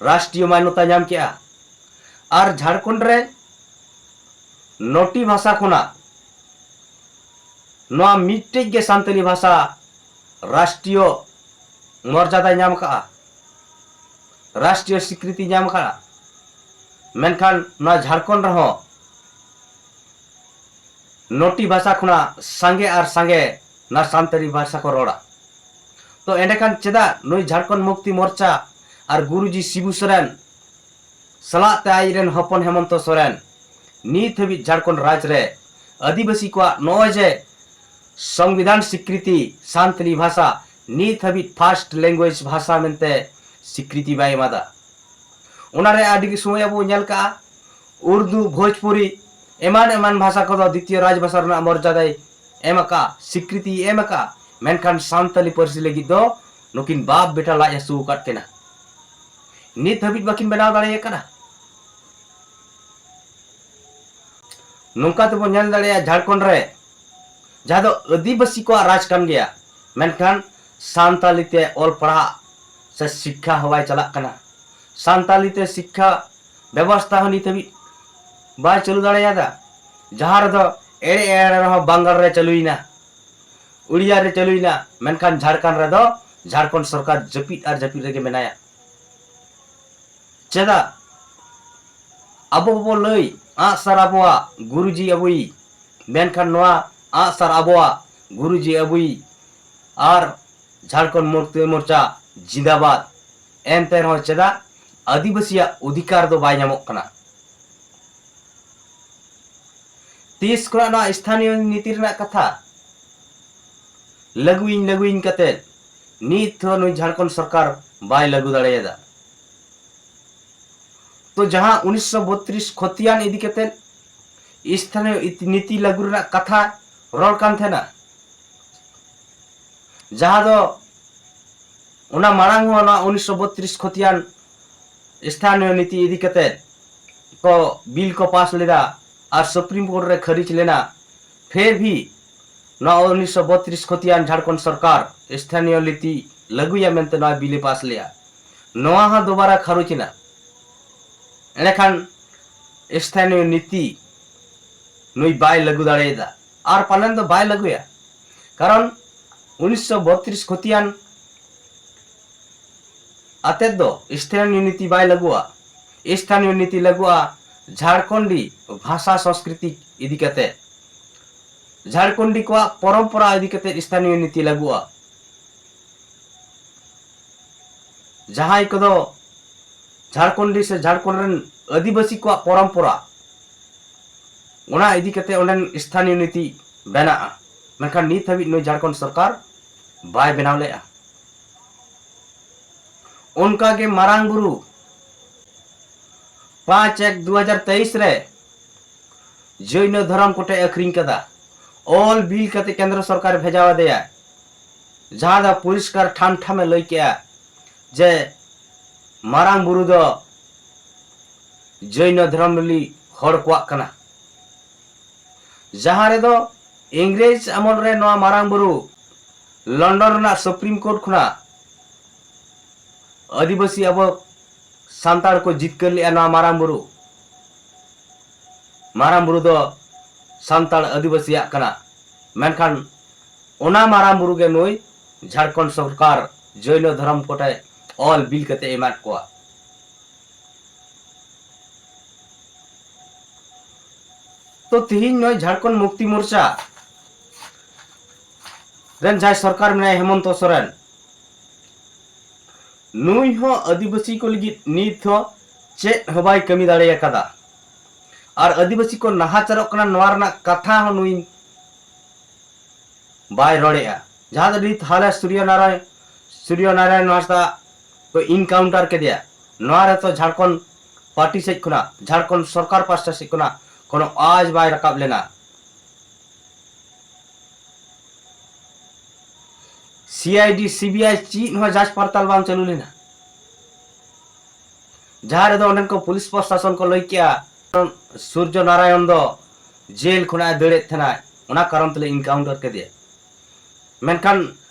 ᱨᱟᱥᱴᱨᱤᱭᱚ ᱢᱟᱱᱭᱚᱛᱟ ᱧᱟᱢ ᱠᱮᱜᱼᱟ᱾ ᱟᱨ ᱡᱷᱟᱲᱠᱷᱚᱸᱰ ᱨᱮ ᱱᱚᱴᱤ ᱵᱷᱟᱥᱟ ᱠᱷᱚᱱᱟᱜ ᱱᱚᱣᱟ ᱢᱤᱫᱴᱮᱡ ᱜᱮ ᱥᱟᱱᱛᱟᱞᱤ ᱵᱷᱟᱥᱟ ᱨᱟᱥᱴᱨᱤᱭᱚ ᱢᱚᱨᱡᱟᱫᱟᱭ ᱧᱟᱢ ᱠᱟᱜᱼᱟ, ᱨᱟᱥᱴᱨᱤᱭᱚ ᱥᱤᱠᱨᱤᱛᱤ ᱧᱟᱢ ᱠᱟᱜᱼᱟ᱾ ᱢᱮᱱᱠᱷᱟᱱ ᱱᱚᱣᱟ ᱡᱷᱟᱲᱠᱷᱚᱸᱰ ᱨᱮᱦᱚᱸ ᱱᱚᱴᱤ ᱵᱷᱟᱥᱟ ᱠᱷᱚᱱᱟᱜ ᱥᱟᱸᱜᱮ ᱟᱨ ᱥᱟᱸᱜᱮ ᱱᱚᱣᱟ ᱥᱟᱱᱛᱟᱲᱤ ᱵᱷᱟᱥᱟ ᱠᱚ ᱨᱚᱲᱟ᱾ ᱛᱚ ᱮᱸᱰᱮᱠᱷᱟᱱ ᱪᱮᱫᱟᱜ ᱱᱩᱭ ᱡᱷᱟᱲᱠᱷᱚᱸᱰ ᱢᱩᱠᱛᱤ ᱢᱳᱨᱪᱟ ᱟᱨ ᱜᱩᱨᱩᱡᱤ ᱥᱤᱵᱩ ᱥᱚᱨᱮᱱ ᱥᱟᱞᱟᱜ ᱛᱮ ᱟᱡ ᱨᱮᱱ ᱦᱚᱯᱚᱱ ᱦᱮᱢᱚᱱᱛᱚ ᱥᱚᱨᱮᱱ ᱱᱤᱛ ᱦᱟᱹᱵᱤᱡ ᱡᱷᱟᱲᱠᱷᱚᱸᱰ ᱨᱟᱡᱽ ᱨᱮ ᱟᱹᱫᱤᱵᱟᱹᱥᱤ ᱠᱚᱣᱟᱜ ᱱᱚᱜᱼᱚᱭ ᱡᱮ ᱥᱚᱝᱵᱤᱫᱷᱟᱱ ᱥᱤᱠᱨᱤᱛᱤ ᱥᱟᱱᱛᱟᱞᱤ ᱵᱷᱟᱥᱟ ᱱᱤᱛ ᱦᱟᱹᱵᱤᱡ first language ᱵᱷᱟᱥᱟ ᱢᱮᱱᱛᱮ ᱥᱤᱠᱨᱤᱛᱤ ᱵᱟᱭ ᱮᱢᱟᱫᱟ᱾ ᱚᱱᱟᱨᱮ ᱟᱹᱰᱤ ᱥᱚᱢᱚᱭ ᱟᱵᱚ ᱧᱮᱞ ᱠᱟᱜᱼᱟ, ᱩᱨᱫᱩ, ᱵᱷᱳᱡᱽᱯᱩᱨᱤ, ᱮᱢᱟᱱ ᱮᱢᱟᱱ ᱵᱷᱟᱥᱟ ᱠᱚᱫᱚ ᱫᱤᱛᱤᱭᱚ ᱨᱟᱡᱽ ᱵᱷᱟᱥᱟ ᱨᱮᱱᱟᱜ ᱢᱚᱨᱡᱟᱫᱟᱭ ᱮᱢ ᱟᱠᱟᱫᱼᱟ, ᱥᱤᱠᱨᱤᱛᱤᱭ ᱮᱢ ᱟᱠᱟᱫᱼᱟ, ᱢᱮᱱᱠᱷᱟᱱ ᱥᱟᱱᱛᱟᱞᱤ ᱯᱟᱹᱨᱥᱤ ᱞᱟᱹᱜᱤᱫ ᱫᱚ ᱱᱩᱠᱤᱱ ᱵᱟᱯ ᱵᱮᱴᱟ ᱞᱟᱡ ᱦᱟᱹᱥᱩ ᱟᱠᱟᱫ ᱠᱤᱱᱟ᱾ ᱱᱤᱛ ᱦᱟᱹᱵᱤᱡ ᱵᱟᱹᱠᱤᱱ ᱵᱮᱱᱟᱣ ᱫᱟᱲᱮ ᱟᱠᱟᱫᱟ᱾ ᱱᱚᱝᱠᱟ ᱛᱮᱵᱚᱱ ᱧᱮᱞ ᱫᱟᱲᱮᱭᱟᱜᱼᱟ, ᱡᱷᱟᱲᱠᱷᱚᱸᱰ ᱨᱮ ᱡᱟᱦᱟᱸ ᱫᱚ ᱟᱹᱫᱤᱵᱟᱹᱥᱤ ᱠᱚᱣᱟᱜ ᱨᱟᱡᱽ ᱠᱟᱱ ᱜᱮᱭᱟ, ᱢᱮᱱᱠᱷᱟᱱ ᱥᱟᱱᱛᱟᱞᱤ ᱛᱮ ᱚᱞ ᱯᱟᱲᱦᱟᱜ ᱥᱮ ᱥᱤᱠᱠᱷᱟ ᱦᱚᱸ ᱵᱟᱭ ᱪᱟᱞᱟᱜ ᱠᱟᱱᱟ᱾ ᱥᱟᱱᱛᱟᱞᱤ ᱛᱮ ᱥᱤᱠᱠᱷᱟ ᱵᱮᱵᱚᱥᱛᱷᱟ ᱦᱚᱸ ᱱᱤᱛ ᱦᱟᱹᱵᱤᱡ ᱵᱟᱭ ᱪᱟᱹᱞᱩ ᱫᱟᱲᱮᱭᱟᱫᱟ᱾ ᱡᱟᱦᱟᱸ ᱨᱮᱫᱚ ᱮᱲᱮ ᱮᱲᱮ ᱨᱮᱦᱚᱸ ᱵᱟᱝᱜᱟᱞ ᱨᱮ ᱪᱟᱹᱞᱩᱭᱮᱱᱟ, ᱩᱲᱤᱭᱟ ᱨᱮ ᱪᱟᱹᱞᱩᱭᱮᱱᱟ, ᱢᱮᱱᱠᱷᱟᱱ ᱡᱷᱟᱲᱠᱷᱚᱸᱰ ᱨᱮᱫᱚ ᱡᱷᱟᱲᱠᱷᱚᱸᱰ ᱥᱚᱨᱠᱟᱨ ᱡᱟᱹᱯᱤᱫ ᱟᱨ ᱡᱟᱹᱯᱤᱫ ᱨᱮᱜᱮ ᱢᱮᱱᱟᱭᱟ᱾ ᱪᱮᱫᱟᱜ? ᱟᱵᱚ ᱵᱚ ᱞᱟᱹᱭ, ᱟᱸᱜᱼᱥᱟᱨ ᱟᱵᱚᱣᱟᱜ, ᱜᱩᱨᱩᱡᱤ ᱟᱵᱚᱭᱤᱡ, ᱢᱮᱱᱠᱷᱟᱱ ᱱᱚᱣᱟ ᱟᱸᱜᱼᱥᱟᱨ ᱟᱵᱚᱣᱟᱜ, ᱜᱩᱨᱩᱡᱤ ᱟᱵᱚᱭᱤᱡ ᱟᱨ ᱡᱷᱟᱲᱠᱷᱚᱸᱰ ᱢᱩᱠᱛᱤ ᱢᱳᱨᱪᱟ ᱡᱤᱱᱫᱟᱵᱟᱫ᱾ ᱮᱱᱛᱮ ᱨᱮᱦᱚᱸ ᱪᱮᱫᱟᱜ ᱟᱹᱫᱤᱵᱟᱹᱥᱤᱭᱟᱜ ᱚᱫᱷᱤᱠᱟᱨ ᱫᱚ ᱵᱟᱭ ᱧᱟᱢᱚᱜ ᱠᱟᱱᱟ? ᱛᱤᱥ ᱠᱷᱚᱱᱟᱜ ᱱᱚᱣᱟ ᱥᱛᱷᱟᱱᱤᱭᱚ ᱱᱤᱛᱤ ᱨᱮᱱᱟᱜ ᱠᱟᱛᱷᱟ ᱞᱟᱹᱜᱩᱭᱤᱧ ᱞᱟᱹᱜᱩᱭᱤᱧ ᱠᱟᱛᱮ ᱱᱤᱛ ᱦᱚᱸ ᱱᱩᱭ ᱡᱷᱟᱲᱠᱷᱚᱸᱰ ᱥᱚᱨᱠᱟᱨ ᱵᱟᱭ ᱞᱟᱹᱜᱩ ᱫᱟᱲᱮᱭᱟᱫᱟ? ᱛᱚ ᱡᱟᱦᱟᱸ ᱩᱱᱤᱥᱥᱚ ᱵᱚᱛᱛᱨᱤᱥ ᱠᱷᱚᱛᱤᱭᱟᱱ ᱤᱫᱤ ᱠᱟᱛᱮ ᱥᱛᱷᱟᱱᱤᱭᱚ ᱤᱛ-, ᱱᱤᱛᱤ ᱞᱟᱹᱜᱩ ᱨᱮᱱᱟᱜ ᱠᱟᱛᱷᱟ ᱨᱚᱲ ᱠᱟᱱ ᱛᱟᱦᱮᱱᱟ, ᱡᱟᱦᱟᱸ ᱫᱚ ᱚᱱᱟ ᱢᱟᱲᱟᱝ ᱦᱚᱸ ᱱᱚᱣᱟ ᱩᱱᱤᱥᱥᱚ ᱵᱚᱛᱛᱨᱤᱥ ᱠᱷᱚᱛᱤᱭᱟᱱ ᱥᱛᱷᱟᱱᱤᱭᱚ ᱱᱤᱛᱤ ᱤᱫᱤ ᱠᱟᱛᱮ ᱠᱚ ᱵᱤᱞ ᱠᱚ ᱯᱟᱥ ᱞᱮᱫᱟ ᱟᱨ ᱥᱩᱯᱨᱤᱢ ᱠᱳᱨᱴ ᱨᱮ ᱠᱷᱟᱹᱨᱤᱡ ᱞᱮᱱᱟ᱾ ᱯᱷᱤᱨ ᱵᱷᱤ ᱱᱚᱣᱟ ᱩᱱᱤᱥᱥᱚ ᱵᱚᱛᱛᱨᱤᱥ ᱠᱷᱚᱛᱤᱭᱟᱱ ᱡᱷᱟᱲᱠᱷᱚᱸᱰ ᱥᱚᱨᱠᱟᱨ ᱥᱛᱷᱟᱱᱤᱭᱚ ᱱᱤᱛᱤ ᱞᱟᱹᱜᱩᱭᱟ ᱢᱮᱱᱛᱮ ᱱᱚᱣᱟ ᱵᱤᱞ ᱮ ᱯᱟᱥ ᱞᱮᱫᱟ᱾ ᱱᱚᱣᱟ ᱦᱚᱸ ᱫᱩᱵᱟᱨᱟ ᱠᱷᱟᱨᱚᱪ ᱮᱱᱟ᱾ ᱮᱸᱰᱮᱠᱷᱟᱱ ᱥᱛᱷᱟᱱᱤᱭᱚ ᱱᱤᱛᱤ ᱱᱩᱭ ᱵᱟᱭ ᱞᱟᱹᱜᱩ ᱫᱟᱲᱮᱭᱟᱫᱟ ᱟᱨ ᱯᱟᱞᱮᱱ ᱫᱚ ᱵᱟᱭ ᱞᱟᱹᱜᱩᱭᱟ, ᱠᱟᱨᱚᱱ ᱩᱱᱤᱥᱥᱚ ᱵᱚᱛᱛᱨᱤᱥ ᱠᱷᱚᱛᱤᱭᱟᱱ ᱟᱛᱮᱫ ᱫᱚ ᱥᱛᱷᱟᱱᱤᱭᱚ ᱱᱤᱛᱤ ᱵᱟᱭ ᱞᱟᱹᱜᱩᱜᱼᱟ᱾ ᱥᱛᱷᱟᱱᱤᱭᱚ ᱱᱤᱛᱤ ᱞᱟᱹᱜᱩᱜᱼᱟ ᱡᱷᱟᱲᱠᱷᱚᱸᱰᱤ ᱵᱷᱟᱥᱟ ᱥᱚᱝᱥᱠᱨᱤᱛᱤ ᱤᱫᱤ ᱠᱟᱛᱮ, ᱡᱷᱟᱲᱠᱷᱚᱸᱰᱤ ᱠᱚᱣᱟᱜ ᱯᱚᱨᱚᱢᱯᱚᱨᱟ ᱤᱫᱤ ᱠᱟᱛᱮ ᱥᱛᱷᱟᱱᱤᱭᱚ ᱱᱤᱛᱤ ᱞᱟᱹᱜᱩᱜᱼᱟ᱾ ᱡᱟᱦᱟᱸᱭ ᱠᱚᱫᱚ ᱡᱷᱟᱲᱠᱷᱚᱸᱰᱤ ᱥᱮ ᱡᱷᱟᱲᱠᱷᱚᱸᱰ ᱨᱮᱱ ᱟᱹᱫᱤᱵᱟᱹᱥᱤ ᱠᱚᱣᱟᱜ ᱯᱚᱨᱚᱢᱯᱚᱨᱟ, ᱚᱱᱟ ᱤᱫᱤ ᱠᱟᱛᱮ ᱚᱸᱰᱮᱱ ᱥᱛᱷᱟᱱᱤᱭᱚ ᱱᱤᱛᱤ ᱵᱮᱱᱟᱜᱼᱟ᱾ ᱢᱮᱱᱠᱷᱟᱱ ᱱᱤᱛ ᱦᱟᱹᱵᱤᱡ ᱱᱩᱭ ᱡᱷᱟᱲᱠᱷᱚᱸᱰ ᱥᱚᱨᱠᱟᱨ ᱵᱟᱭ ᱵᱮᱱᱟᱣ ᱞᱮᱫᱼᱟ᱾ ᱚᱱᱠᱟᱜᱮ ᱢᱟᱨᱟᱝ ᱵᱩᱨᱩ ᱯᱟᱸᱪ ᱮᱠ ᱫᱩ ᱦᱟᱡᱟᱨ ᱛᱮᱭᱤᱥ ᱨᱮ ᱡᱚᱭᱱᱚ ᱫᱷᱚᱨᱚᱢ ᱠᱚᱴᱮ ᱟᱹᱠᱷᱨᱤᱧ ᱠᱟᱫᱟ, ᱚᱞ ᱵᱤᱞ ᱠᱟᱛᱮ ᱠᱮᱱᱫᱨᱚ ᱥᱚᱨᱠᱟᱨᱮ ᱵᱷᱮᱡᱟᱣ ᱟᱫᱮᱭᱟ, ᱡᱟᱦᱟᱸ ᱫᱚ ᱯᱚᱨᱤᱥᱠᱟᱨ ᱴᱷᱟᱢ ᱴᱷᱟᱢᱮ ᱞᱟᱹᱭ ᱠᱮᱜᱼᱟ ᱡᱮ ᱢᱟᱨᱟᱝ ᱵᱩᱨᱩ ᱫᱚ ᱡᱚᱭᱱᱚ ᱫᱷᱚᱨᱚᱢᱟᱵᱚᱞᱚᱢᱵᱤ ᱦᱚᱲ ᱠᱚᱣᱟᱜ ᱠᱟᱱᱟ᱾ ᱡᱟᱦᱟᱸ ᱨᱮᱫᱚ ᱤᱝᱨᱮᱡᱽ ᱟᱢᱚᱞ ᱨᱮ ᱱᱚᱣᱟ ᱢᱟᱨᱟᱝ ᱵᱩᱨᱩ ᱞᱚᱱᱰᱚᱱ ᱨᱮᱱᱟᱜ ᱥᱩᱯᱨᱤᱢ ᱠᱳᱨᱴ ᱠᱷᱚᱱᱟᱜ ᱟᱹᱫᱤᱵᱟᱹᱥᱤ ᱟᱵᱚ ᱥᱟᱱᱛᱟᱲ ᱠᱚ ᱡᱤᱛᱠᱟᱹᱨ ᱞᱮᱫᱼᱟ ᱱᱚᱣᱟ ᱢᱟᱨᱟᱝ ᱵᱩᱨᱩ᱾ ᱢᱟᱨᱟᱝ ᱵᱩᱨᱩ ᱫᱚ ᱥᱟᱱᱛᱟᱲ ᱟᱹᱫᱤᱵᱟᱹᱥᱤᱭᱟᱜ ᱠᱟᱱᱟ, ᱢᱮᱱᱠᱷᱟᱱ ᱚᱱᱟ ᱢᱟᱨᱟᱝ ᱵᱩᱨᱩ ᱜᱮ ᱱᱩᱭ ᱡᱷᱟᱲᱠᱷᱚᱸᱰ ᱥᱚᱨᱠᱟᱨ ᱡᱚᱭᱱᱚ ᱫᱷᱚᱨᱚᱢ ᱠᱚᱴᱷᱮ ᱚᱞ ᱵᱤᱞ ᱠᱟᱛᱮ ᱮᱢᱟᱫ ᱠᱚᱣᱟ᱾ ᱛᱚ ᱛᱤᱦᱤᱧ ᱱᱚᱜᱼᱚᱭ ᱡᱷᱟᱲᱠᱷᱚᱸᱰ ᱢᱩᱠᱛᱤ ᱢᱳᱨᱪᱟ ᱨᱮᱱ ᱡᱟᱦᱟᱸᱭ ᱥᱚᱨᱠᱟᱨ ᱢᱮᱱᱟᱭᱟ ᱦᱮᱢᱚᱱᱛᱚ ᱥᱚᱨᱮᱱ, ᱱᱩᱭ ᱦᱚᱸ ᱟᱹᱫᱤᱵᱟᱹᱥᱤ ᱠᱚ ᱞᱟᱹᱜᱤᱫ ᱱᱤᱛ ᱦᱚᱸ ᱪᱮᱫ ᱦᱚᱸ ᱵᱟᱭ ᱠᱟᱹᱢᱤ ᱫᱟᱲᱮ ᱟᱠᱟᱫᱟ᱾ ᱟᱨ ᱟᱹᱫᱤᱵᱟᱹᱥᱤ ᱠᱚ ᱱᱟᱦᱟᱪᱟᱨᱚᱜ ᱠᱟᱱᱟ, ᱱᱚᱣᱟ ᱨᱮᱱᱟᱜ ᱠᱟᱛᱷᱟ ᱦᱚᱸ ᱱᱩᱭ ᱵᱟᱭ ᱨᱚᱲᱮᱜᱼᱟ᱾ ᱡᱟᱦᱟᱸ ᱫᱚ ᱱᱤᱛ ᱦᱟᱞᱮ ᱥᱩᱨᱭᱚ ᱱᱟᱨᱟᱭᱚᱱ, ᱥᱩᱨᱭᱚ ᱱᱟᱨᱟᱭᱚᱱ ᱦᱟᱸᱥᱫᱟ ᱠᱚ ᱤᱱᱠᱟᱣᱩᱱᱴᱟᱨ ᱠᱮᱫᱮᱭᱟ, ᱱᱚᱣᱟ ᱨᱮᱛᱚ ᱡᱷᱟᱲᱠᱷᱚᱸᱰ ᱯᱟᱨᱴᱤ ᱥᱮᱫ ᱠᱷᱚᱱᱟᱜ, ᱡᱷᱟᱲᱠᱷᱚᱸᱰ ᱥᱚᱨᱠᱟᱨ ᱯᱟᱥᱴᱟ ᱥᱮᱫ ᱠᱷᱚᱱᱟᱜ ᱠᱳᱱᱳ ᱟᱣᱟᱡᱽ ᱵᱟᱭ ᱨᱟᱠᱟᱵ ᱞᱮᱱᱟ᱾ ᱥᱤ ᱟᱭ ᱰᱤ, ᱥᱤ ᱵᱤ ᱟᱭ ᱪᱮᱫ ᱦᱚᱸ ᱡᱟᱸᱪ ᱯᱟᱲᱛᱟᱞ ᱵᱟᱝ ᱪᱟᱹᱞᱩ ᱞᱮᱱᱟ, ᱡᱟᱦᱟᱸ ᱨᱮᱫᱚ ᱚᱸᱰᱮᱱ ᱠᱚ ᱯᱩᱞᱤᱥ ᱯᱨᱚᱥᱟᱥᱚᱱ ᱠᱚ ᱞᱟᱹᱭ ᱠᱮᱜᱼᱟ, ᱥᱩᱨᱡᱚ ᱱᱟᱨᱟᱭᱚᱱ ᱫᱚ ᱡᱮᱞ ᱠᱷᱚᱱᱟᱜ ᱮ ᱫᱟᱹᱲᱮᱫ ᱛᱟᱦᱮᱱᱟ, ᱚᱱᱟ ᱠᱟᱨᱚᱱ ᱛᱮᱞᱮ ᱤᱱᱠᱟᱣᱩᱱᱴᱟᱨ ᱠᱮᱫᱮᱭᱟ᱾ ᱢᱮᱱᱠᱷᱟᱱ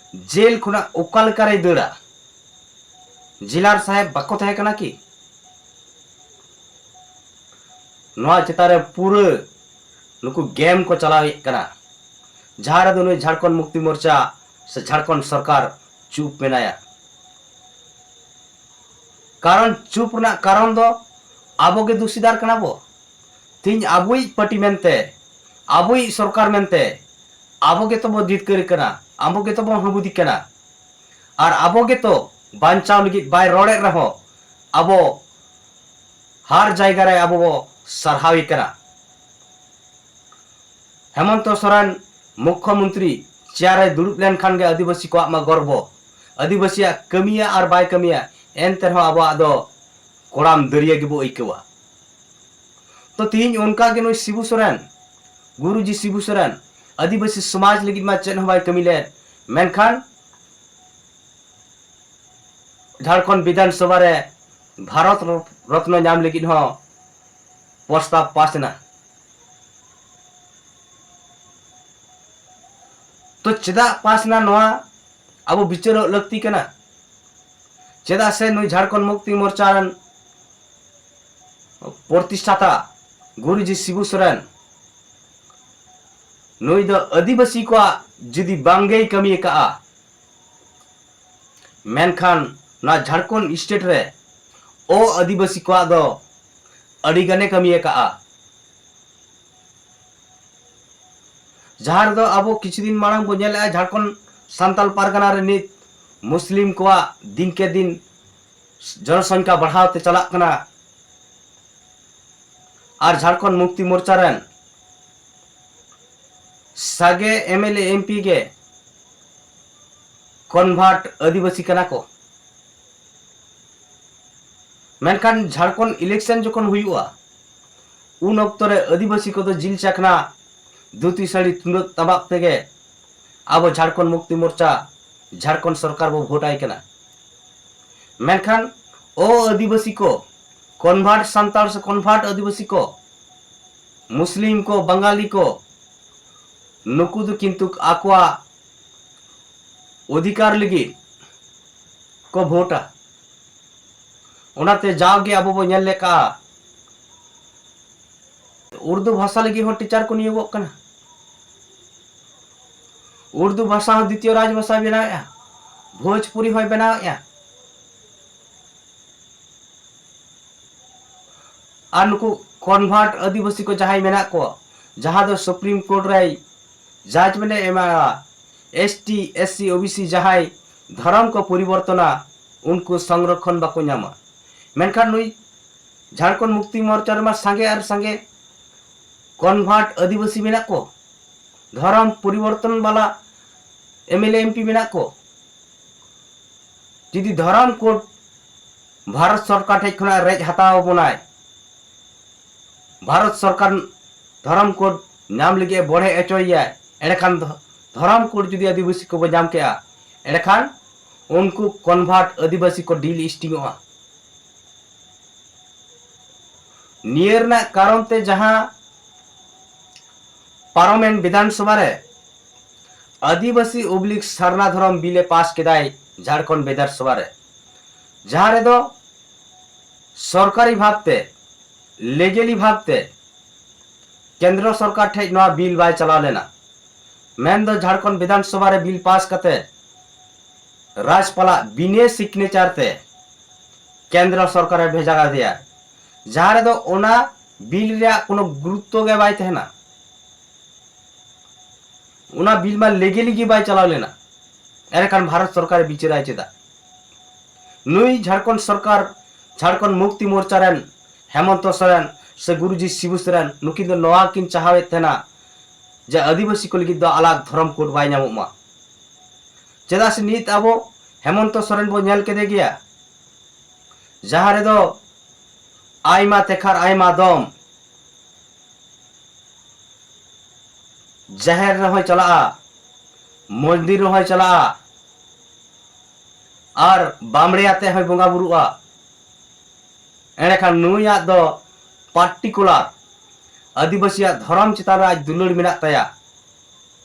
ᱡᱮᱞ ᱠᱷᱚᱱᱟᱜ ᱚᱠᱟ ᱞᱮᱠᱟᱨᱮᱭ ᱫᱟᱹᱲᱟ? ᱡᱮᱞᱟᱨ ᱥᱟᱦᱮᱵ ᱵᱟᱠᱚ ᱛᱟᱦᱮᱸ ᱠᱟᱱᱟ ᱠᱤ? ᱱᱚᱣᱟ ᱪᱮᱛᱟᱱ ᱨᱮ ᱯᱩᱨᱟᱹ ᱱᱩᱠᱩ ᱜᱮᱢ ᱠᱚ ᱪᱟᱞᱟᱣᱮᱫ ᱠᱟᱱᱟ, ᱡᱟᱦᱟᱸ ᱨᱮᱫᱚ ᱱᱩᱭ ᱡᱷᱟᱲᱠᱷᱚᱸᱰ ᱢᱩᱠᱛᱤ ᱢᱳᱨᱪᱟ ᱥᱮ ᱡᱷᱟᱲᱠᱷᱚᱸᱰ ᱥᱚᱨᱠᱟᱨ ᱪᱩᱯ ᱢᱮᱱᱟᱭᱟ᱾ ᱠᱟᱨᱚᱱ, ᱪᱩᱯ ᱨᱮᱱᱟᱜ ᱠᱟᱨᱚᱱ ᱫᱚ ᱟᱵᱚ ᱜᱮ ᱫᱩᱥᱤᱫᱟᱨ ᱠᱟᱱᱟ ᱵᱚ᱾ ᱛᱤᱦᱤᱧ ᱟᱵᱚᱭᱤᱡ ᱯᱟᱨᱴᱤ ᱢᱮᱱᱛᱮ, ᱟᱵᱚᱭᱤᱡ ᱥᱚᱨᱠᱟᱨ ᱢᱮᱱᱛᱮ ᱟᱵᱚ ᱜᱮᱛᱚ ᱵᱚ ᱡᱤᱛᱠᱟᱹᱨ ᱠᱟᱱᱟ, ᱟᱵᱚ ᱜᱮᱛᱚ ᱵᱚ ᱦᱟᱹᱵᱩᱫᱤ ᱠᱟᱱᱟ᱾ ᱟᱨ ᱟᱵᱚ ᱜᱮᱛᱚ ᱵᱟᱧᱪᱟᱣ ᱞᱟᱹᱜᱤᱫ ᱵᱟᱭ ᱨᱚᱲᱮᱫ ᱨᱮᱦᱚᱸ ᱟᱵᱚ ᱦᱟᱨ ᱡᱟᱭᱜᱟ ᱨᱮ ᱟᱵᱚ ᱵᱚ ᱥᱟᱨᱦᱟᱣᱮ ᱠᱟᱱᱟ᱾ ᱦᱮᱢᱚᱱᱛᱚ ᱥᱚᱨᱮᱱ ᱢᱩᱠᱷᱭᱚᱢᱚᱱᱛᱨᱤ ᱪᱮᱭᱟᱨ ᱨᱮ ᱫᱩᱲᱩᱵ ᱞᱮᱱᱠᱷᱟᱱ ᱜᱮ ᱟᱹᱫᱤᱵᱟᱹᱥᱤ ᱠᱚᱣᱟᱜ ᱢᱟ ᱜᱚᱨᱵᱚ, ᱟᱹᱫᱤᱵᱟᱹᱥᱤᱭᱟᱜ ᱠᱟᱹᱢᱤᱭᱟ ᱟᱨ ᱵᱟᱭ ᱠᱟᱹᱢᱤᱭᱟ, ᱮᱱᱛᱮ ᱨᱮᱦᱚᱸ ᱟᱵᱚᱣᱟᱜ ᱫᱚ ᱠᱚᱲᱟᱢ ᱫᱟᱹᱨᱭᱟᱹ ᱜᱮᱵᱚ ᱟᱹᱭᱠᱟᱹᱣᱟ᱾ ᱛᱚ ᱛᱮᱦᱮᱧ ᱚᱱᱠᱟ ᱜᱮ ᱱᱩᱭ ᱥᱤᱵᱩ ᱥᱚᱨᱮᱱ, ᱜᱩᱨᱩᱡᱤ ᱥᱤᱵᱩ ᱥᱚᱨᱮᱱ ᱟᱹᱫᱤᱵᱟᱹᱥᱤ ᱥᱚᱢᱟᱡᱽ ᱞᱟᱹᱜᱤᱫ ᱢᱟ ᱪᱮᱫ ᱦᱚᱸ ᱵᱟᱭ ᱠᱟᱹᱢᱤ ᱞᱮᱫ, ᱢᱮᱱᱠᱷᱟᱱ ᱡᱷᱟᱲᱠᱷᱚᱸᱰ ᱵᱤᱫᱷᱟᱱ ᱥᱚᱵᱷᱟ ᱨᱮ ᱵᱷᱟᱨᱚᱛ ᱨᱚᱛᱱᱚ ᱧᱟᱢ ᱞᱟᱹᱜᱤᱫ ᱦᱚᱸ ᱯᱨᱚᱥᱛᱟᱵ ᱯᱟᱥ ᱮᱱᱟ᱾ ᱛᱚ ᱪᱮᱫᱟᱜ ᱯᱟᱥ ᱮᱱᱟ, ᱱᱚᱣᱟ ᱟᱵᱚ ᱵᱤᱪᱟᱹᱨᱚᱜ ᱞᱟᱹᱠᱛᱤ ᱠᱟᱱᱟ᱾ ᱪᱮᱫᱟᱜ ᱥᱮ ᱱᱩᱭ ᱡᱷᱟᱲᱠᱷᱚᱸᱰ ᱢᱩᱠᱛᱤ ᱢᱳᱨᱪᱟ ᱨᱮᱱ ᱯᱨᱚᱛᱤᱥᱴᱷᱟᱛᱟ ᱜᱩᱨᱩᱡᱤ ᱥᱤᱵᱩ ᱥᱚᱨᱮᱱ, ᱱᱩᱭ ᱫᱚ ᱟᱹᱫᱤᱵᱟᱹᱥᱤ ᱠᱚᱣᱟᱜ ᱡᱩᱫᱤ ᱵᱟᱝᱜᱮᱭ ᱠᱟᱹᱢᱤ ᱟᱠᱟᱫᱼᱟ, ᱢᱮᱱᱠᱷᱟᱱ ᱱᱚᱣᱟ ᱡᱷᱟᱲᱠᱷᱚᱸᱰ ᱥᱴᱮᱴ ᱨᱮ ᱚ ᱟᱹᱫᱤᱵᱟᱹᱥᱤ ᱠᱚᱣᱟᱜ ᱫᱚ ᱟᱹᱰᱤ ᱜᱟᱱᱮ ᱠᱟᱹᱢᱤ ᱟᱠᱟᱫᱼᱟ᱾ ᱡᱟᱦᱟᱸ ᱨᱮᱫᱚ ᱟᱵᱚ ᱠᱤᱪᱷᱩ ᱫᱤᱱ ᱢᱟᱲᱟᱝ ᱵᱚ ᱧᱮᱞᱮᱫᱼᱟ, ᱡᱷᱟᱲᱠᱷᱚᱸᱰ ᱥᱟᱱᱛᱟᱞ ᱯᱟᱨᱜᱟᱱᱟ ᱨᱮ ᱱᱤᱛ ᱢᱩᱥᱞᱤᱢ ᱠᱚᱣᱟᱜ ᱫᱤᱱ ᱠᱮ ᱫᱤᱱ ᱡᱚᱱᱚᱥᱚᱝᱠᱷᱟ ᱵᱟᱲᱦᱟᱣ ᱛᱮ ᱪᱟᱞᱟᱜ ᱠᱟᱱᱟ᱾ ᱟᱨ ᱡᱷᱟᱲᱠᱷᱚᱸᱰ ᱢᱩᱠᱛᱤ ᱢᱳᱨᱪᱟ ᱨᱮᱱ ᱥᱟᱜᱮ M L A M P ᱜᱮ ᱠᱚᱱᱵᱷᱟᱨᱴ ᱟᱹᱫᱤᱵᱟᱹᱥᱤ ᱠᱟᱱᱟ ᱠᱚ᱾ ᱢᱮᱱᱠᱷᱟᱱ ᱡᱷᱟᱲᱠᱷᱚᱸᱰ ᱤᱞᱮᱠᱥᱚᱱ ᱡᱚᱠᱷᱚᱱ ᱦᱩᱭᱩᱜᱼᱟ, ᱩᱱ ᱚᱠᱛᱚ ᱨᱮ ᱟᱹᱫᱤᱵᱟᱹᱥᱤ ᱠᱚᱫᱚ ᱡᱤᱞ ᱪᱟᱠᱷᱱᱟ, ᱫᱷᱩᱛᱤ ᱥᱟᱹᱲᱤ, ᱛᱩᱢᱫᱟᱹᱜ ᱴᱟᱢᱟᱠ ᱛᱮᱜᱮ ᱟᱵᱚ ᱡᱷᱟᱲᱠᱷᱚᱸᱰ ᱢᱩᱠᱛᱤ ᱢᱳᱨᱪᱟ, ᱡᱷᱟᱲᱠᱷᱚᱸᱰ ᱥᱚᱨᱠᱟᱨ ᱵᱚ ᱵᱷᱳᱴ ᱟᱭ ᱠᱟᱱᱟ᱾ ᱢᱮᱱᱠᱷᱟᱱ ᱚ ᱟᱹᱫᱤᱵᱟᱹᱥᱤ ᱠᱚ, ᱠᱚᱱᱵᱷᱟᱨᱴ ᱥᱟᱱᱛᱟᱲ ᱥᱮ ᱠᱚᱱᱵᱷᱟᱨᱴ ᱟᱹᱫᱤᱵᱟᱹᱥᱤ ᱠᱚ, ᱢᱩᱥᱞᱤᱢ ᱠᱚ, ᱵᱟᱝᱜᱟᱞᱤ ᱠᱚ, ᱱᱩᱠᱩ ᱫᱚ ᱠᱤᱱᱛᱩ ᱟᱠᱚᱣᱟᱜ ᱚᱫᱷᱤᱠᱟᱨ ᱞᱟᱹᱜᱤᱫ ᱠᱚ ᱵᱷᱳᱴᱟ᱾ ᱚᱱᱟᱛᱮ ᱡᱟᱣᱜᱮ ᱟᱵᱚ ᱵᱚ ᱧᱮᱞ ᱞᱮᱠᱟ, ᱩᱨᱫᱩ ᱵᱷᱟᱥᱟ ᱞᱟᱹᱜᱤᱫ ᱦᱚᱸ ᱴᱤᱪᱟᱨ ᱠᱚ ᱱᱤᱭᱳᱜᱚᱜ ᱠᱟᱱᱟ᱾ ᱩᱨᱫᱩ ᱵᱷᱟᱥᱟ ᱦᱚᱸ ᱫᱤᱛᱤᱭᱚ ᱨᱟᱡᱽ ᱵᱷᱟᱥᱟ ᱵᱮᱱᱟᱣᱮᱫᱼᱟ, ᱵᱷᱳᱡᱽᱯᱩᱨᱤ ᱦᱚᱸᱭ ᱵᱮᱱᱟᱣᱮᱫᱼᱟ᱾ ᱟᱨ ᱱᱩᱠᱩ ᱠᱚᱱᱵᱷᱟᱨᱴ ᱟᱹᱫᱤᱵᱟᱹᱥᱤ ᱠᱚ ᱡᱟᱦᱟᱸᱭ ᱢᱮᱱᱟᱜ ᱠᱚᱣᱟ, ᱡᱟᱦᱟᱸ ᱫᱚ ᱥᱩᱯᱨᱤᱢ ᱠᱳᱨᱴ ᱨᱮᱭ ᱡᱟᱡᱽᱢᱮᱱᱴ ᱮ ᱮᱢᱟ, S T, S C, O B C ᱡᱟᱦᱟᱸᱭ ᱫᱷᱚᱨᱚᱢ ᱠᱚ ᱯᱚᱨᱤᱵᱚᱨᱛᱚᱱᱟ, ᱩᱱᱠᱩ ᱥᱚᱝᱨᱚᱠᱷᱚᱱ ᱵᱟᱠᱚ ᱧᱟᱢᱟ᱾ ᱢᱮᱱᱠᱷᱟᱱ ᱱᱩᱭ ᱡᱷᱟᱲᱠᱷᱚᱸᱰ ᱢᱩᱠᱛᱤ ᱢᱳᱨᱪᱟ ᱨᱮᱢᱟ ᱥᱟᱸᱜᱮ ᱟᱨ ᱥᱟᱸᱜᱮ convert ᱟᱹᱫᱤᱵᱟᱹᱥᱤ ᱢᱮᱱᱟᱜ ᱠᱚ, ᱫᱷᱚᱨᱚᱢ ᱯᱚᱨᱤᱵᱚᱨᱛᱚᱱ ᱵᱟᱞᱟ M L A M P ᱢᱮᱱᱟᱜ ᱠᱚ᱾ ᱡᱩᱫᱤ ᱫᱷᱚᱨᱚᱢ code ᱵᱷᱟᱨᱚᱛ ᱥᱚᱨᱠᱟᱨ ᱴᱷᱮᱡ ᱠᱷᱚᱱᱟᱜ ᱨᱮᱡ ᱦᱟᱛᱟᱣ ᱵᱚᱱᱟᱭ, ᱵᱷᱟᱨᱚᱛ ᱥᱚᱨᱠᱟᱨ ᱫᱷᱚᱨᱚᱢ code ᱧᱟᱢ ᱞᱟᱹᱜᱤᱫ ᱮ ᱵᱚᱲᱦᱮ ᱦᱚᱪᱚᱭᱮᱭᱟᱭ, ᱮᱸᱰᱮᱠᱷᱟᱱ ᱫᱷᱚ-, ᱫᱷᱚᱨᱚᱢ code ᱡᱩᱫᱤ ᱟᱹᱫᱤᱵᱟᱹᱥᱤ ᱠᱚᱵᱚ ᱧᱟᱢ ᱠᱮᱜᱼᱟ, ᱮᱸᱰᱮᱠᱷᱟᱱ ᱩᱱᱠᱩ convert ᱟᱹᱫᱤᱵᱟᱹᱥᱤ ᱠᱚ delistingᱚᱜᱼᱟ᱾ ᱱᱤᱭᱟᱹ ᱨᱮᱱᱟᱜ ᱠᱟᱨᱚᱱ ᱛᱮ ᱡᱟᱦᱟᱸ ᱯᱟᱨᱚᱢᱮᱱ ᱵᱤᱫᱷᱟᱱ ᱥᱚᱵᱷᱟ ᱨᱮ ᱟᱹᱫᱤᱵᱟᱹᱥᱤ ᱚᱵᱞᱤᱠ ᱥᱟᱨᱱᱟ ᱫᱷᱚᱨᱚᱢ ᱵᱤᱞ ᱮ ᱯᱟᱥ ᱠᱮᱫᱟᱭ ᱡᱷᱟᱲᱠᱷᱚᱸᱰ ᱵᱤᱫᱷᱟᱱ ᱥᱚᱵᱷᱟ ᱨᱮ, ᱡᱟᱦᱟᱸ ᱨᱮᱫᱚ ᱥᱚᱨᱠᱟᱨᱤ ᱵᱷᱟᱵᱽᱛᱮ, legally ᱵᱷᱟᱵᱽᱛᱮ ᱠᱮᱱᱫᱨᱚ ᱥᱚᱨᱠᱟᱨ ᱴᱷᱮᱡ ᱱᱚᱣᱟ ᱵᱤᱞ ᱵᱟᱭ ᱪᱟᱞᱟᱣ ᱞᱮᱱᱟ᱾ ᱢᱮᱱᱫᱚ ᱡᱷᱟᱲᱠᱷᱚᱸᱰ ᱵᱤᱫᱷᱟᱱ ᱥᱚᱵᱷᱟ ᱨᱮ ᱵᱤᱞ ᱯᱟᱥ ᱠᱟᱛᱮ ᱨᱟᱡᱽᱯᱟᱞᱟᱜ ᱵᱤᱱᱟᱹ signature ᱛᱮ ᱠᱮᱱᱫᱨᱚ ᱥᱚᱨᱠᱟᱨᱮ ᱵᱷᱮᱡᱟ ᱠᱟᱫᱮᱭᱟ, ᱡᱟᱦᱟᱸ ᱨᱮᱫᱚ ᱚᱱᱟ ᱵᱤᱞ ᱨᱮᱭᱟᱜ ᱠᱳᱱᱳ ᱜᱩᱨᱩᱛᱛᱚ ᱜᱮ ᱵᱟᱭ ᱛᱟᱦᱮᱱᱟ᱾ ᱚᱱᱟ ᱵᱤᱞ ᱢᱟ legally ᱜᱮ ᱵᱟᱭ ᱪᱟᱞᱟᱣ ᱞᱮᱱᱟ, ᱮᱱᱠᱷᱟᱱ ᱵᱷᱟᱨᱚᱛ ᱥᱚᱨᱠᱟᱨᱮ ᱵᱤᱪᱟᱹᱨᱟᱭ ᱪᱮᱫᱟᱜ? ᱱᱩᱭ ᱡᱷᱟᱲᱠᱷᱚᱸᱰ ᱥᱚᱨᱠᱟᱨ, ᱡᱷᱟᱲᱠᱷᱚᱸᱰ ᱢᱩᱠᱛᱤ ᱢᱳᱨᱪᱟ ᱨᱮᱱ ᱦᱮᱢᱚᱱᱛᱚ ᱥᱚᱨᱮᱱ ᱥᱮ ᱜᱩᱨᱩᱡᱤ ᱥᱤᱵᱩ ᱥᱚᱨᱮᱱ, ᱱᱩᱠᱤᱱ ᱫᱚ ᱱᱚᱣᱟ ᱠᱤᱱ ᱪᱟᱦᱟᱣᱮᱫ ᱛᱟᱦᱮᱱᱟ ᱡᱮ ᱟᱹᱫᱤᱵᱟᱹᱥᱤ ᱠᱚ ᱞᱟᱹᱜᱤᱫ ᱫᱚ ᱟᱞᱟᱜᱽ ᱫᱷᱚᱨᱚᱢ code ᱵᱟᱭ ᱧᱟᱢᱚᱜ ᱢᱟ᱾ ᱪᱮᱫᱟᱜ ᱥᱮ ᱱᱤᱛ ᱟᱵᱚ ᱦᱮᱢᱚᱱᱛᱚ ᱥᱚᱨᱮᱱ ᱵᱚᱱ ᱧᱮᱞ ᱠᱮᱫᱮ ᱜᱮᱭᱟ, ᱡᱟᱦᱟᱸ ᱨᱮᱫᱚ ᱟᱭᱢᱟ ᱛᱮᱠᱷᱟᱨ ᱟᱭᱢᱟ ᱫᱚᱢ ᱡᱟᱦᱮᱨ ᱨᱮᱦᱚᱸᱭ ᱪᱟᱞᱟᱜᱼᱟ, ᱢᱚᱱᱫᱤᱨ ᱨᱮᱦᱚᱸᱭ ᱪᱟᱞᱟᱜᱼᱟ, ᱟᱨ ᱵᱟᱢᱲᱮ ᱟᱛᱮ ᱦᱚᱸᱭ ᱵᱚᱸᱜᱟ ᱵᱩᱨᱩᱜᱼᱟ᱾ ᱮᱸᱰᱮᱠᱷᱟᱱ ᱱᱩᱭᱟᱜ ᱫᱚ particular ᱟᱹᱫᱤᱵᱟᱹᱥᱤᱭᱟᱜ ᱫᱷᱚᱨᱚᱢ ᱪᱮᱛᱟᱱ ᱨᱮ ᱟᱡ ᱫᱩᱞᱟᱹᱲ ᱢᱮᱱᱟᱜ ᱛᱟᱭᱟ,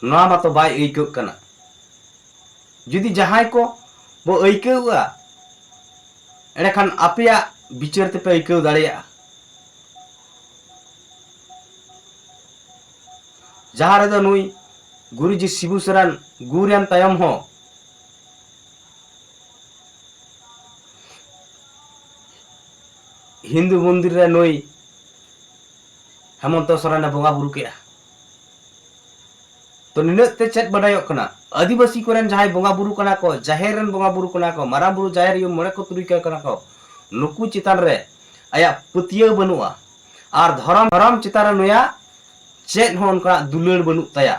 ᱱᱚᱣᱟ ᱢᱟᱛᱚ ᱵᱟᱭ ᱟᱹᱭᱠᱟᱹᱜ ᱠᱟᱱᱟ᱾ ᱡᱩᱫᱤ ᱡᱟᱦᱟᱸᱭ ᱠᱚ ᱵᱚ ᱟᱹᱭᱠᱟᱹᱣᱟ, ᱮᱸᱰᱮᱠᱷᱟᱱ ᱟᱯᱮᱭᱟᱜ ᱵᱤᱪᱟᱹᱨ ᱛᱮᱯᱮ ᱟᱹᱭᱠᱟᱹᱣ ᱫᱟᱲᱮᱭᱟᱜᱼᱟ᱾ ᱡᱟᱦᱟᱸ ᱨᱮᱫᱚ ᱱᱩᱭ ᱜᱩᱨᱩᱡᱤ ᱥᱤᱵᱩ ᱥᱚᱨᱮᱱ ᱜᱩᱨ ᱮᱱ ᱛᱟᱭᱚᱢ ᱦᱚᱸ ᱦᱤᱱᱫᱩ ᱢᱚᱱᱫᱤᱨ ᱨᱮ ᱱᱩᱭ ᱦᱮᱢᱚᱱᱛᱚ ᱥᱚᱨᱮᱱᱮ ᱵᱚᱸᱜᱟ ᱵᱩᱨᱩ ᱠᱮᱜᱼᱟ᱾ ᱛᱚ ᱱᱤᱱᱟᱹᱜ ᱛᱮ ᱪᱮᱫ ᱵᱟᱰᱟᱭᱚᱜ ᱠᱟᱱᱟ? ᱟᱹᱫᱤᱵᱟᱹᱥᱤ ᱠᱚᱨᱮᱱ ᱡᱟᱦᱟᱸᱭ ᱵᱚᱸᱜᱟ ᱵᱩᱨᱩ ᱠᱟᱱᱟ ᱠᱚ, ᱡᱟᱦᱮᱨ ᱨᱮᱱ ᱵᱚᱸᱜᱟ ᱵᱩᱨᱩ ᱠᱟᱱᱟ ᱠᱚ, ᱢᱟᱨᱟᱝ ᱵᱩᱨᱩ, ᱡᱟᱦᱮᱨ ᱟᱭᱳ, ᱢᱚᱬᱮ ᱠᱚ ᱛᱩᱨᱩᱭ ᱠᱚ ᱠᱟᱱᱟ ᱠᱚ, ᱱᱩᱠᱩ ᱪᱮᱛᱟᱱ ᱨᱮ ᱟᱭᱟᱜ ᱯᱟᱹᱛᱭᱟᱹᱣ ᱵᱟᱹᱱᱩᱜᱼᱟ᱾ ᱟᱨ ᱫᱷᱚᱨᱚᱢ, ᱫᱷᱚᱨᱚᱢ ᱪᱮᱛᱟᱱ ᱨᱮ ᱱᱩᱭᱟᱜ ᱪᱮᱫ ᱦᱚᱸ ᱚᱱᱠᱟᱱᱟᱜ ᱫᱩᱞᱟᱹᱲ ᱵᱟᱹᱱᱩᱜ ᱛᱟᱭᱟ᱾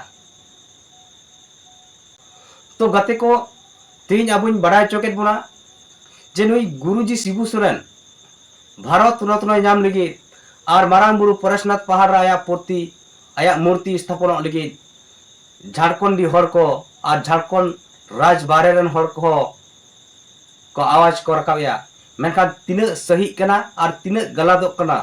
ᱛᱚ ᱜᱟᱛᱮ ᱠᱚ, ᱛᱮᱦᱮᱧ ᱟᱵᱚᱧ ᱵᱟᱰᱟᱭ ᱦᱚᱪᱚ ᱠᱮᱫ ᱵᱚᱱᱟ ᱡᱮ ᱱᱩᱭ ᱜᱩᱨᱩᱡᱤ ᱥᱤᱵᱩ ᱥᱚᱨᱮᱱ ᱵᱷᱟᱨᱚᱛ ᱨᱚᱛᱱᱚᱭ ᱧᱟᱢ ᱞᱟᱹᱜᱤᱫ ᱟᱨ ᱢᱟᱨᱟᱝ ᱵᱩᱨᱩ ᱯᱚᱨᱮᱥᱱᱟᱛᱷ ᱯᱟᱦᱟᱲ ᱨᱮ ᱟᱭᱟᱜ ᱯᱩᱨᱛᱤ, ᱟᱭᱟᱜ ᱢᱩᱨᱛᱤ ᱥᱛᱷᱟᱯᱚᱱᱚᱜ ᱞᱟᱹᱜᱤᱫ ᱡᱷᱟᱲᱠᱷᱚᱸᱰᱤ ᱦᱚᱲ ᱠᱚ ᱟᱨ ᱡᱷᱟᱲᱠᱷᱚᱸᱰ ᱨᱟᱡᱽ ᱵᱟᱦᱨᱮ ᱨᱮᱱ ᱦᱚᱲ ᱠᱚᱦᱚᱸ ᱠᱚ ᱟᱣᱟᱡᱽ ᱠᱚ ᱨᱟᱠᱟᱵ ᱮᱜᱼᱟ᱾ ᱢᱮᱱᱠᱷᱟᱱ ᱛᱤᱱᱟᱹᱜ ᱥᱟᱹᱦᱤᱜ ᱠᱟᱱᱟ ᱟᱨ ᱛᱤᱱᱟᱹᱜ ᱜᱟᱞᱟᱫᱚᱜ ᱠᱟᱱᱟ,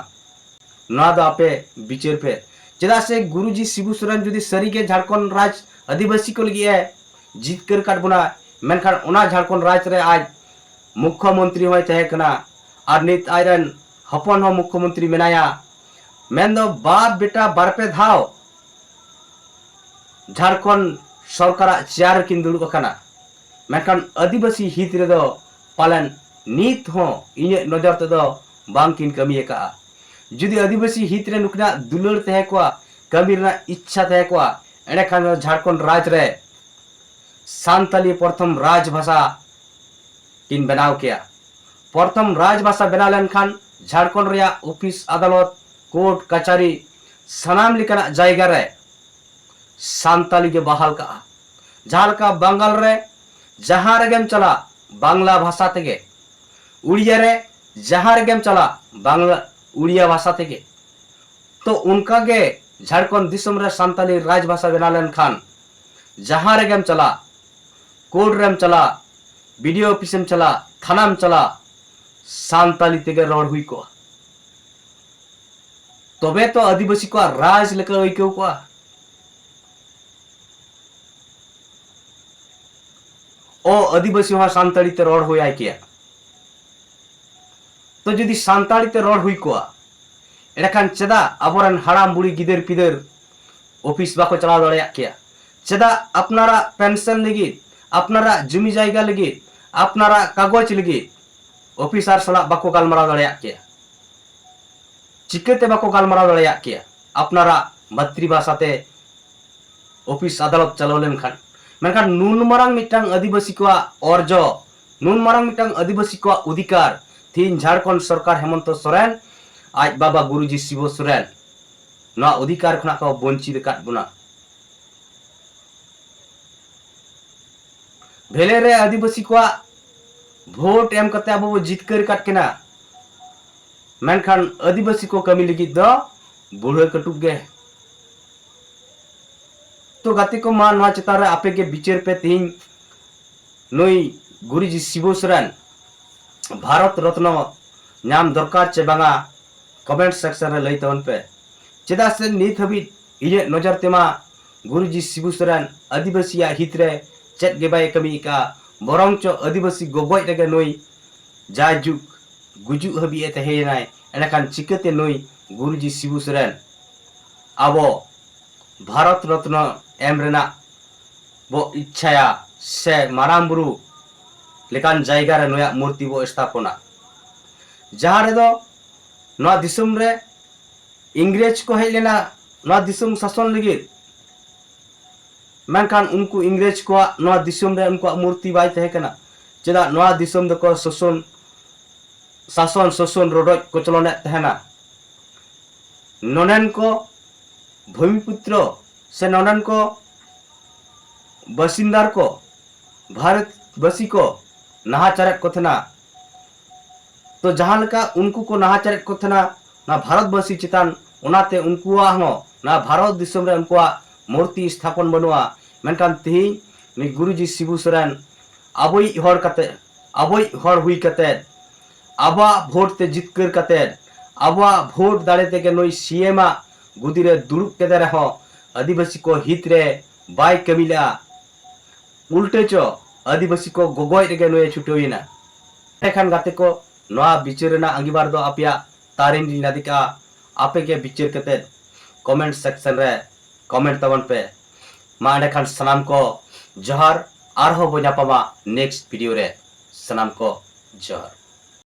ᱱᱚᱣᱟ ᱫᱚ ᱟᱯᱮ ᱵᱤᱪᱟᱹᱨ ᱯᱮ᱾ ᱪᱮᱫᱟᱜ ᱥᱮ ᱜᱩᱨᱩᱡᱤ ᱥᱤᱵᱩ ᱥᱚᱨᱮᱱ ᱡᱩᱫᱤ ᱥᱟᱹᱨᱤᱜᱮ ᱡᱷᱟᱲᱠᱷᱚᱸᱰ ᱨᱟᱡᱽ ᱟᱹᱫᱤᱵᱟᱹᱥᱤ ᱠᱚ ᱞᱟᱹᱜᱤᱫ ᱮ ᱡᱤᱛᱠᱟᱹᱨ ᱟᱠᱟᱫ ᱵᱚᱱᱟ, ᱢᱮᱱᱠᱷᱟᱱ ᱚᱱᱟ ᱡᱷᱟᱲᱠᱷᱚᱸᱰ ᱨᱟᱡᱽ ᱨᱮ ᱟᱡ ᱢᱩᱠᱠᱷᱚ ᱢᱚᱱᱛᱨᱤ ᱦᱚᱸᱭ ᱛᱟᱦᱮᱸ ᱠᱟᱱᱟ ᱟᱨ ᱱᱤᱛ ᱟᱡᱨᱮᱱ ᱦᱚᱯᱚᱱ ᱦᱚᱸ ᱢᱩᱠᱠᱷᱚ ᱢᱚᱱᱛᱨᱤ ᱢᱮᱱᱟᱭᱟ᱾ ᱢᱮᱱᱫᱚ ᱵᱟᱯ ᱵᱮᱴᱟ ᱵᱟᱨ ᱯᱮ ᱫᱷᱟᱣ ᱡᱷᱟᱲᱠᱷᱚᱸᱰ ᱥᱚᱨᱠᱟᱨᱟᱜ ᱪᱮᱭᱟᱨ ᱨᱮᱠᱤᱱ ᱫᱩᱲᱩᱵ ᱟᱠᱟᱱᱟ, ᱢᱮᱱᱠᱷᱟᱱ ᱟᱹᱫᱤᱵᱟᱹᱥᱤ ᱦᱤᱛ ᱨᱮᱫᱚ ᱯᱟᱞᱮᱱ ᱱᱤᱛ ᱦᱚᱸ ᱤᱧᱟᱹᱜ ᱱᱚᱡᱚᱨ ᱛᱮᱫᱚ ᱵᱟᱝᱠᱤᱱ ᱠᱟᱹᱢᱤ ᱟᱠᱟᱫᱼᱟ᱾ ᱡᱩᱫᱤ ᱟᱹᱫᱤᱵᱟᱹᱥᱤ ᱦᱤᱛ ᱨᱮ ᱱᱩᱠᱤᱱᱟᱜ ᱫᱩᱞᱟᱹᱲ ᱛᱟᱦᱮᱸ ᱠᱚᱜᱼᱟ, ᱠᱟᱹᱢᱤ ᱨᱮᱱᱟᱜ ᱤᱪᱪᱷᱟ ᱛᱟᱦᱮᱸ ᱠᱚᱜᱼᱟ, ᱮᱸᱰᱮᱠᱷᱟᱱ ᱫᱚ ᱡᱷᱟᱲᱠᱷᱚᱸᱰ ᱨᱟᱡᱽ ᱨᱮ ᱥᱟᱱᱛᱟᱞᱤ ᱯᱨᱚᱛᱷᱚᱢ ᱨᱟᱡᱽ ᱵᱷᱟᱥᱟ ᱠᱤᱱ ᱵᱮᱱᱟᱣ ᱠᱮᱭᱟ᱾ ᱯᱨᱚᱛᱷᱚᱢ ᱨᱟᱡᱽ ᱵᱷᱟᱥᱟ ᱵᱮᱱᱟᱣ ᱞᱮᱱᱠᱷᱟᱱ ᱡᱷᱟᱲᱠᱷᱚᱸᱰ ᱨᱮᱭᱟᱜ ᱚᱯᱷᱤᱥ, ᱟᱫᱟᱞᱚᱛ, ᱠᱳᱨᱴ, ᱠᱟᱪᱷᱟᱨᱤ, ᱥᱟᱱᱟᱢ ᱞᱮᱠᱟᱱᱟᱜ ᱡᱟᱭᱜᱟ ᱨᱮ ᱥᱟᱱᱛᱟᱞᱤ ᱜᱮ ᱵᱟᱦᱟᱞ ᱠᱟᱜᱼᱟ᱾ ᱡᱟᱦᱟᱸ ᱞᱮᱠᱟ ᱵᱟᱝᱜᱟᱞ ᱨᱮ ᱡᱟᱦᱟᱸ ᱨᱮᱜᱮᱢ ᱪᱟᱞᱟᱜ, ᱵᱟᱝᱞᱟ ᱵᱷᱟᱥᱟ ᱛᱮᱜᱮ, ᱩᱲᱤᱭᱟ ᱨᱮ ᱡᱟᱦᱟᱸ ᱨᱮᱜᱮᱢ ᱪᱟᱞᱟᱜ, ᱵᱟᱝᱞᱟ, ᱩᱲᱤᱭᱟ ᱵᱷᱟᱥᱟ ᱛᱮᱜᱮ᱾ ᱛᱚ ᱚᱱᱠᱟ ᱜᱮ ᱡᱷᱟᱲᱠᱷᱚᱸᱰ ᱫᱤᱥᱚᱢ ᱨᱮ ᱥᱟᱱᱛᱟᱞᱤ ᱨᱟᱡᱽ ᱵᱷᱟᱥᱟ ᱵᱮᱱᱟᱣ ᱞᱮᱱᱠᱷᱟᱱ ᱡᱟᱦᱟᱸ ᱨᱮᱜᱮᱢ ᱪᱟᱞᱟᱜ, ᱠᱳᱨᱴ ᱨᱮᱢ ᱪᱟᱞᱟᱜ, ᱵᱤ ᱰᱤ ᱳ ᱚᱯᱷᱤᱥ ᱮᱢ ᱪᱟᱞᱟᱜ, ᱛᱷᱟᱱᱟᱢ ᱪᱟᱞᱟᱜ, ᱥᱟᱱᱛᱟᱞᱤ ᱛᱮᱜᱮ ᱨᱚᱲ ᱦᱩᱭ ᱠᱚᱜᱼᱟ᱾ ᱛᱚᱵᱮ ᱛᱚ ᱟᱹᱫᱤᱵᱟᱹᱥᱤ ᱠᱚᱣᱟᱜ ᱨᱟᱡᱽ ᱞᱮᱠᱟ ᱟᱹᱭᱠᱟᱹᱣ ᱠᱚᱜᱼᱟ᱾ ᱚ, ᱟᱹᱫᱤᱵᱟᱹᱥᱤ ᱦᱚᱸ ᱥᱟᱱᱛᱟᱲᱤ ᱛᱮ ᱨᱚᱲ ᱦᱩᱭ ᱟᱭ ᱠᱮᱭᱟ᱾ ᱛᱚ ᱡᱩᱫᱤ ᱥᱟᱱᱛᱟᱲᱤ ᱛᱮ ᱨᱚᱲ ᱦᱩᱭ ᱠᱚᱜᱼᱟ, ᱮᱸᱰᱮᱠᱷᱟᱱ ᱪᱮᱫᱟᱜ ᱟᱵᱚᱨᱮᱱ ᱦᱟᱲᱟᱢ ᱵᱩᱲᱦᱤ ᱜᱤᱫᱟᱹᱨ ᱯᱤᱫᱟᱹᱨ ᱚᱯᱷᱤᱥ ᱵᱟᱠᱚ ᱪᱟᱞᱟᱣ ᱫᱟᱲᱮᱭᱟᱜ ᱠᱮᱭᱟ? ᱪᱮᱫᱟᱜ ᱟᱯᱱᱟᱨᱟᱜ ᱯᱮᱱᱥᱚᱱ ᱞᱟᱹᱜᱤᱫ, ᱟᱯᱱᱟᱨᱟᱜ ᱡᱩᱢᱤ ᱡᱟᱭᱜᱟ ᱞᱟᱹᱜᱤᱫ, ᱟᱯᱱᱟᱨᱟᱜ ᱠᱟᱜᱚᱡᱽ ᱞᱟᱹᱜᱤᱫ ᱚᱯᱷᱤᱥᱟᱨ ᱥᱟᱞᱟᱜ ᱵᱟᱠᱚ ᱜᱟᱞᱢᱟᱨᱟᱣ ᱫᱟᱲᱮᱭᱟᱜ ᱠᱮᱭᱟ? ᱪᱤᱠᱟᱹᱛᱮ ᱵᱟᱠᱚ ᱜᱟᱞᱢᱟᱨᱟᱣ ᱫᱟᱲᱮᱭᱟᱜ ᱠᱮᱭᱟ? ᱟᱯᱱᱟᱨᱟᱜ ᱢᱟᱛᱨᱤ ᱵᱷᱟᱥᱟ ᱛᱮ ᱚᱯᱷᱤᱥ ᱟᱫᱟᱞᱚᱛ ᱪᱟᱞᱟᱣ ᱞᱮᱱᱠᱷᱟᱱ᱾ ᱢᱮᱱᱠᱷᱟᱱ ᱱᱩᱱ ᱢᱟᱨᱟᱝ ᱢᱤᱫᱴᱟᱝ ᱟᱹᱫᱤᱵᱟᱹᱥᱤ ᱠᱚᱣᱟᱜ ᱚᱨᱡᱚ, ᱱᱩᱱ ᱢᱟᱨᱟᱝ ᱢᱤᱫᱴᱟᱝ ᱟᱹᱫᱤᱵᱟᱹᱥᱤ ᱠᱚᱣᱟᱜ ᱚᱫᱷᱤᱠᱟᱨ, ᱛᱤᱦᱤᱧ ᱡᱷᱟᱲᱠᱷᱚᱸᱰ ᱥᱚᱨᱠᱟᱨ ᱦᱮᱢᱚᱱᱛᱚ ᱥᱚᱨᱮᱱ ᱟᱡ ᱵᱟᱵᱟ ᱜᱩᱨᱩᱡᱤ ᱥᱤᱵᱩ ᱥᱚᱨᱮᱱ ᱱᱚᱣᱟ ᱚᱫᱷᱤᱠᱟᱨ ᱠᱷᱚᱱᱟᱜ ᱠᱚ ᱵᱚᱧᱪᱤᱛ ᱟᱠᱟᱫ ᱵᱚᱱᱟ᱾ ᱵᱷᱮᱞᱮ ᱨᱮ ᱟᱹᱫᱤᱵᱟᱹᱥᱤ ᱠᱚᱣᱟᱜ ᱵᱷᱳᱴ ᱮᱢ ᱠᱟᱛᱮ ᱟᱵᱚ ᱵᱚ ᱡᱤᱛᱠᱟᱹᱨ ᱟᱠᱟᱫ ᱠᱤᱱᱟ, ᱢᱮᱱᱠᱷᱟᱱ ᱟᱹᱫᱤᱵᱟᱹᱥᱤ ᱠᱚ ᱠᱟᱹᱢᱤ ᱞᱟᱹᱜᱤᱫ ᱫᱚ ᱵᱩᱲᱦᱟᱹ ᱠᱟᱹᱴᱩᱵ ᱜᱮ᱾ ᱛᱚ ᱜᱟᱛᱮ ᱠᱚ, ᱢᱟ ᱱᱚᱣᱟ ᱪᱮᱛᱟᱱ ᱨᱮ ᱟᱯᱮ ᱜᱮ ᱵᱤᱪᱟᱹᱨ ᱯᱮ, ᱛᱤᱦᱤᱧ ᱱᱩᱭ ᱜᱩᱨᱩᱡᱤ ᱥᱤᱵᱩ ᱥᱚᱨᱮᱱ ᱵᱷᱟᱨᱚᱛ ᱨᱚᱛᱱᱚ ᱧᱟᱢ ᱫᱚᱨᱠᱟᱨ ᱪᱮ ᱵᱟᱝᱟ, comment section ᱨᱮ ᱞᱟᱹᱭ ᱛᱟᱵᱚᱱ ᱯᱮ᱾ ᱪᱮᱫᱟᱜ ᱥᱮ ᱱᱤᱛ ᱦᱟᱹᱵᱤᱡ ᱤᱧᱟᱹᱜ ᱱᱚᱡᱚᱨ ᱛᱮᱢᱟ ᱜᱩᱨᱩᱡᱤ ᱥᱤᱵᱩ ᱥᱚᱨᱮᱱ ᱟᱹᱫᱤᱵᱟᱹᱥᱤᱭᱟᱜ ᱦᱤᱛ ᱨᱮ ᱪᱮᱫ ᱜᱮ ᱵᱟᱭ ᱠᱟᱹᱢᱤ ᱟᱠᱟᱫᱼᱟ, ᱵᱚᱨᱚᱝ ᱪᱚ ᱟᱹᱫᱤᱵᱟᱹᱥᱤ ᱜᱚᱜᱚᱡ ᱨᱮᱜᱮ ᱱᱩᱭ ᱡᱟᱭᱡᱩᱜᱽ ᱜᱩᱡᱩᱜ ᱦᱟᱹᱵᱤᱡ ᱮ ᱛᱟᱦᱮᱸᱭᱮᱱᱟᱭ᱾ ᱮᱸᱰᱮᱠᱷᱟᱱ ᱪᱤᱠᱟᱹᱛᱮ ᱱᱩᱭ ᱜᱩᱨᱩᱡᱤ ᱥᱤᱵᱩ ᱥᱚᱨᱮᱱ ᱟᱵᱚ ᱵᱷᱟᱨᱚᱛ ᱨᱚᱛᱱᱚ ᱮᱢ ᱨᱮᱱᱟᱜ ᱵᱚ ᱤᱪᱪᱷᱟᱭᱟ ᱥᱮ ᱢᱟᱨᱟᱝ ᱵᱩᱨᱩ ᱞᱮᱠᱟᱱ ᱡᱟᱭᱜᱟ ᱨᱮ ᱱᱩᱭᱟᱜ ᱢᱩᱨᱛᱤ ᱵᱚ ᱥᱛᱷᱟᱯᱚᱱᱟ? ᱡᱟᱦᱟᱸ ᱨᱮᱫᱚ ᱱᱚᱣᱟ ᱫᱤᱥᱚᱢ ᱨᱮ ᱤᱝᱨᱮᱡᱽ ᱠᱚ ᱦᱮᱡ ᱞᱮᱱᱟ ᱱᱚᱣᱟ ᱫᱤᱥᱚᱢ ᱥᱟᱥᱚᱱ ᱞᱟᱹᱜᱤᱫ, ᱢᱮᱱᱠᱷᱟᱱ ᱩᱱᱠᱩ ᱤᱝᱨᱮᱡᱽ ᱠᱚᱣᱟᱜ ᱱᱚᱣᱟ ᱫᱤᱥᱚᱢ ᱨᱮ ᱩᱱᱠᱩᱣᱟᱜ ᱢᱩᱨᱛᱤ ᱵᱟᱭ ᱛᱟᱦᱮᱸ ᱠᱟᱱᱟ᱾ ᱪᱮᱫᱟᱜ ᱱᱚᱣᱟ ᱫᱤᱥᱚᱢ ᱫᱚᱠᱚ ᱥᱟᱥᱚᱱ, ᱥᱟᱥᱚᱱ ᱥᱳᱥᱚᱱ ᱨᱚᱰᱚᱡ ᱠᱚᱪᱞᱚᱱᱮᱫ ᱛᱟᱦᱮᱱᱟ? ᱱᱚᱰᱮᱱ ᱠᱚ ᱵᱷᱩᱢᱤᱯᱩᱛᱨᱚ ᱥᱮ ᱱᱚᱰᱮᱱ ᱠᱚ ᱵᱟᱥᱤᱱᱫᱟᱨ ᱠᱚ, ᱵᱷᱟᱨᱚᱛ ᱵᱟᱥᱤ ᱠᱚ ᱱᱟᱦᱟᱪᱟᱨᱮᱫ ᱠᱚ ᱛᱟᱦᱮᱱᱟ᱾ ᱛᱚ ᱡᱟᱦᱟᱸ ᱞᱮᱠᱟ ᱩᱱᱠᱩ ᱠᱚ ᱱᱟᱦᱟᱪᱟᱨᱮᱫ ᱠᱚ ᱛᱟᱦᱮᱱᱟ ᱱᱚᱣᱟ ᱵᱷᱟᱨᱚᱛ ᱵᱟᱥᱤ ᱪᱮᱛᱟᱱ, ᱚᱱᱟᱛᱮ ᱩᱱᱠᱩᱣᱟᱜ ᱦᱚᱸ ᱱᱚᱣᱟ ᱵᱷᱟᱨᱚᱛ ᱫᱤᱥᱚᱢ ᱨᱮ ᱩᱱᱠᱩᱣᱟᱜ ᱢᱩᱨᱛᱤ ᱥᱛᱷᱟᱯᱚᱱ ᱵᱟᱹᱱᱩᱜᱼᱟ᱾ ᱢᱮᱱᱠᱷᱟᱱ ᱛᱮᱦᱮᱧ ᱱᱩᱭ ᱜᱩᱨᱩᱡᱤ ᱥᱤᱵᱩ ᱥᱚᱨᱮᱱ ᱟᱵᱚᱭᱤᱡ ᱦᱚᱲ ᱠᱟᱛᱮ, ᱟᱵᱚᱭᱤᱡ ᱦᱚᱲ ᱦᱩᱭ ᱠᱟᱛᱮ, ᱟᱵᱚᱣᱟᱜ ᱵᱷᱳᱴ ᱛᱮ ᱡᱤᱛᱠᱟᱹᱨ ᱠᱟᱛᱮ, ᱟᱵᱚᱣᱟᱜ ᱵᱷᱳᱴ ᱫᱟᱲᱮ ᱛᱮᱜᱮ ᱱᱩᱭ ᱥᱤ ᱮᱢ ᱟᱜ ᱜᱩᱫᱤ ᱨᱮ ᱫᱩᱲᱩᱵ ᱠᱮᱫᱮ ᱨᱮᱦᱚᱸ ᱟᱹᱫᱤᱵᱟᱹᱥᱤ ᱠᱚ ᱦᱤᱛ ᱨᱮ ᱵᱟᱭ ᱠᱟᱹᱢᱤ ᱞᱮᱜᱼᱟ᱾ ᱩᱞᱴᱟᱹ ᱪᱚ ᱟᱹᱫᱤᱵᱟᱹᱥᱤ ᱠᱚ ᱜᱚᱜᱚᱡ ᱨᱮᱜᱮ ᱱᱩᱭᱮ ᱪᱷᱩᱴᱟᱹᱣ ᱮᱱᱟ᱾ ᱮᱱᱠᱷᱟᱱ ᱜᱟᱛᱮ ᱠᱚ, ᱱᱚᱣᱟ ᱵᱤᱪᱟᱹᱨ ᱨᱮᱱᱟᱜ ᱟᱸᱜᱤᱵᱷᱟᱨ ᱫᱚ ᱟᱯᱮᱭᱟᱜ ᱛᱟᱨᱮᱱ ᱞᱤᱧ ᱞᱟᱫᱮ ᱠᱟᱜᱼᱟ᱾ ᱟᱯᱮ ᱜᱮ ᱵᱤᱪᱟᱹᱨ ᱠᱟᱛᱮ comment section ᱨᱮ comment ᱛᱟᱵᱚᱱ ᱯᱮ᱾ ᱢᱟ ᱮᱸᱰᱮᱠᱷᱟᱱ ᱥᱟᱱᱟᱢ ᱠᱚ ᱡᱚᱦᱟᱨ, ᱟᱨᱦᱚᱸ ᱵᱚ ᱧᱟᱯᱟᱢᱟ next video ᱨᱮ᱾ ᱥᱟᱱᱟᱢ ᱠᱚ ᱡᱚᱦᱟᱨ᱾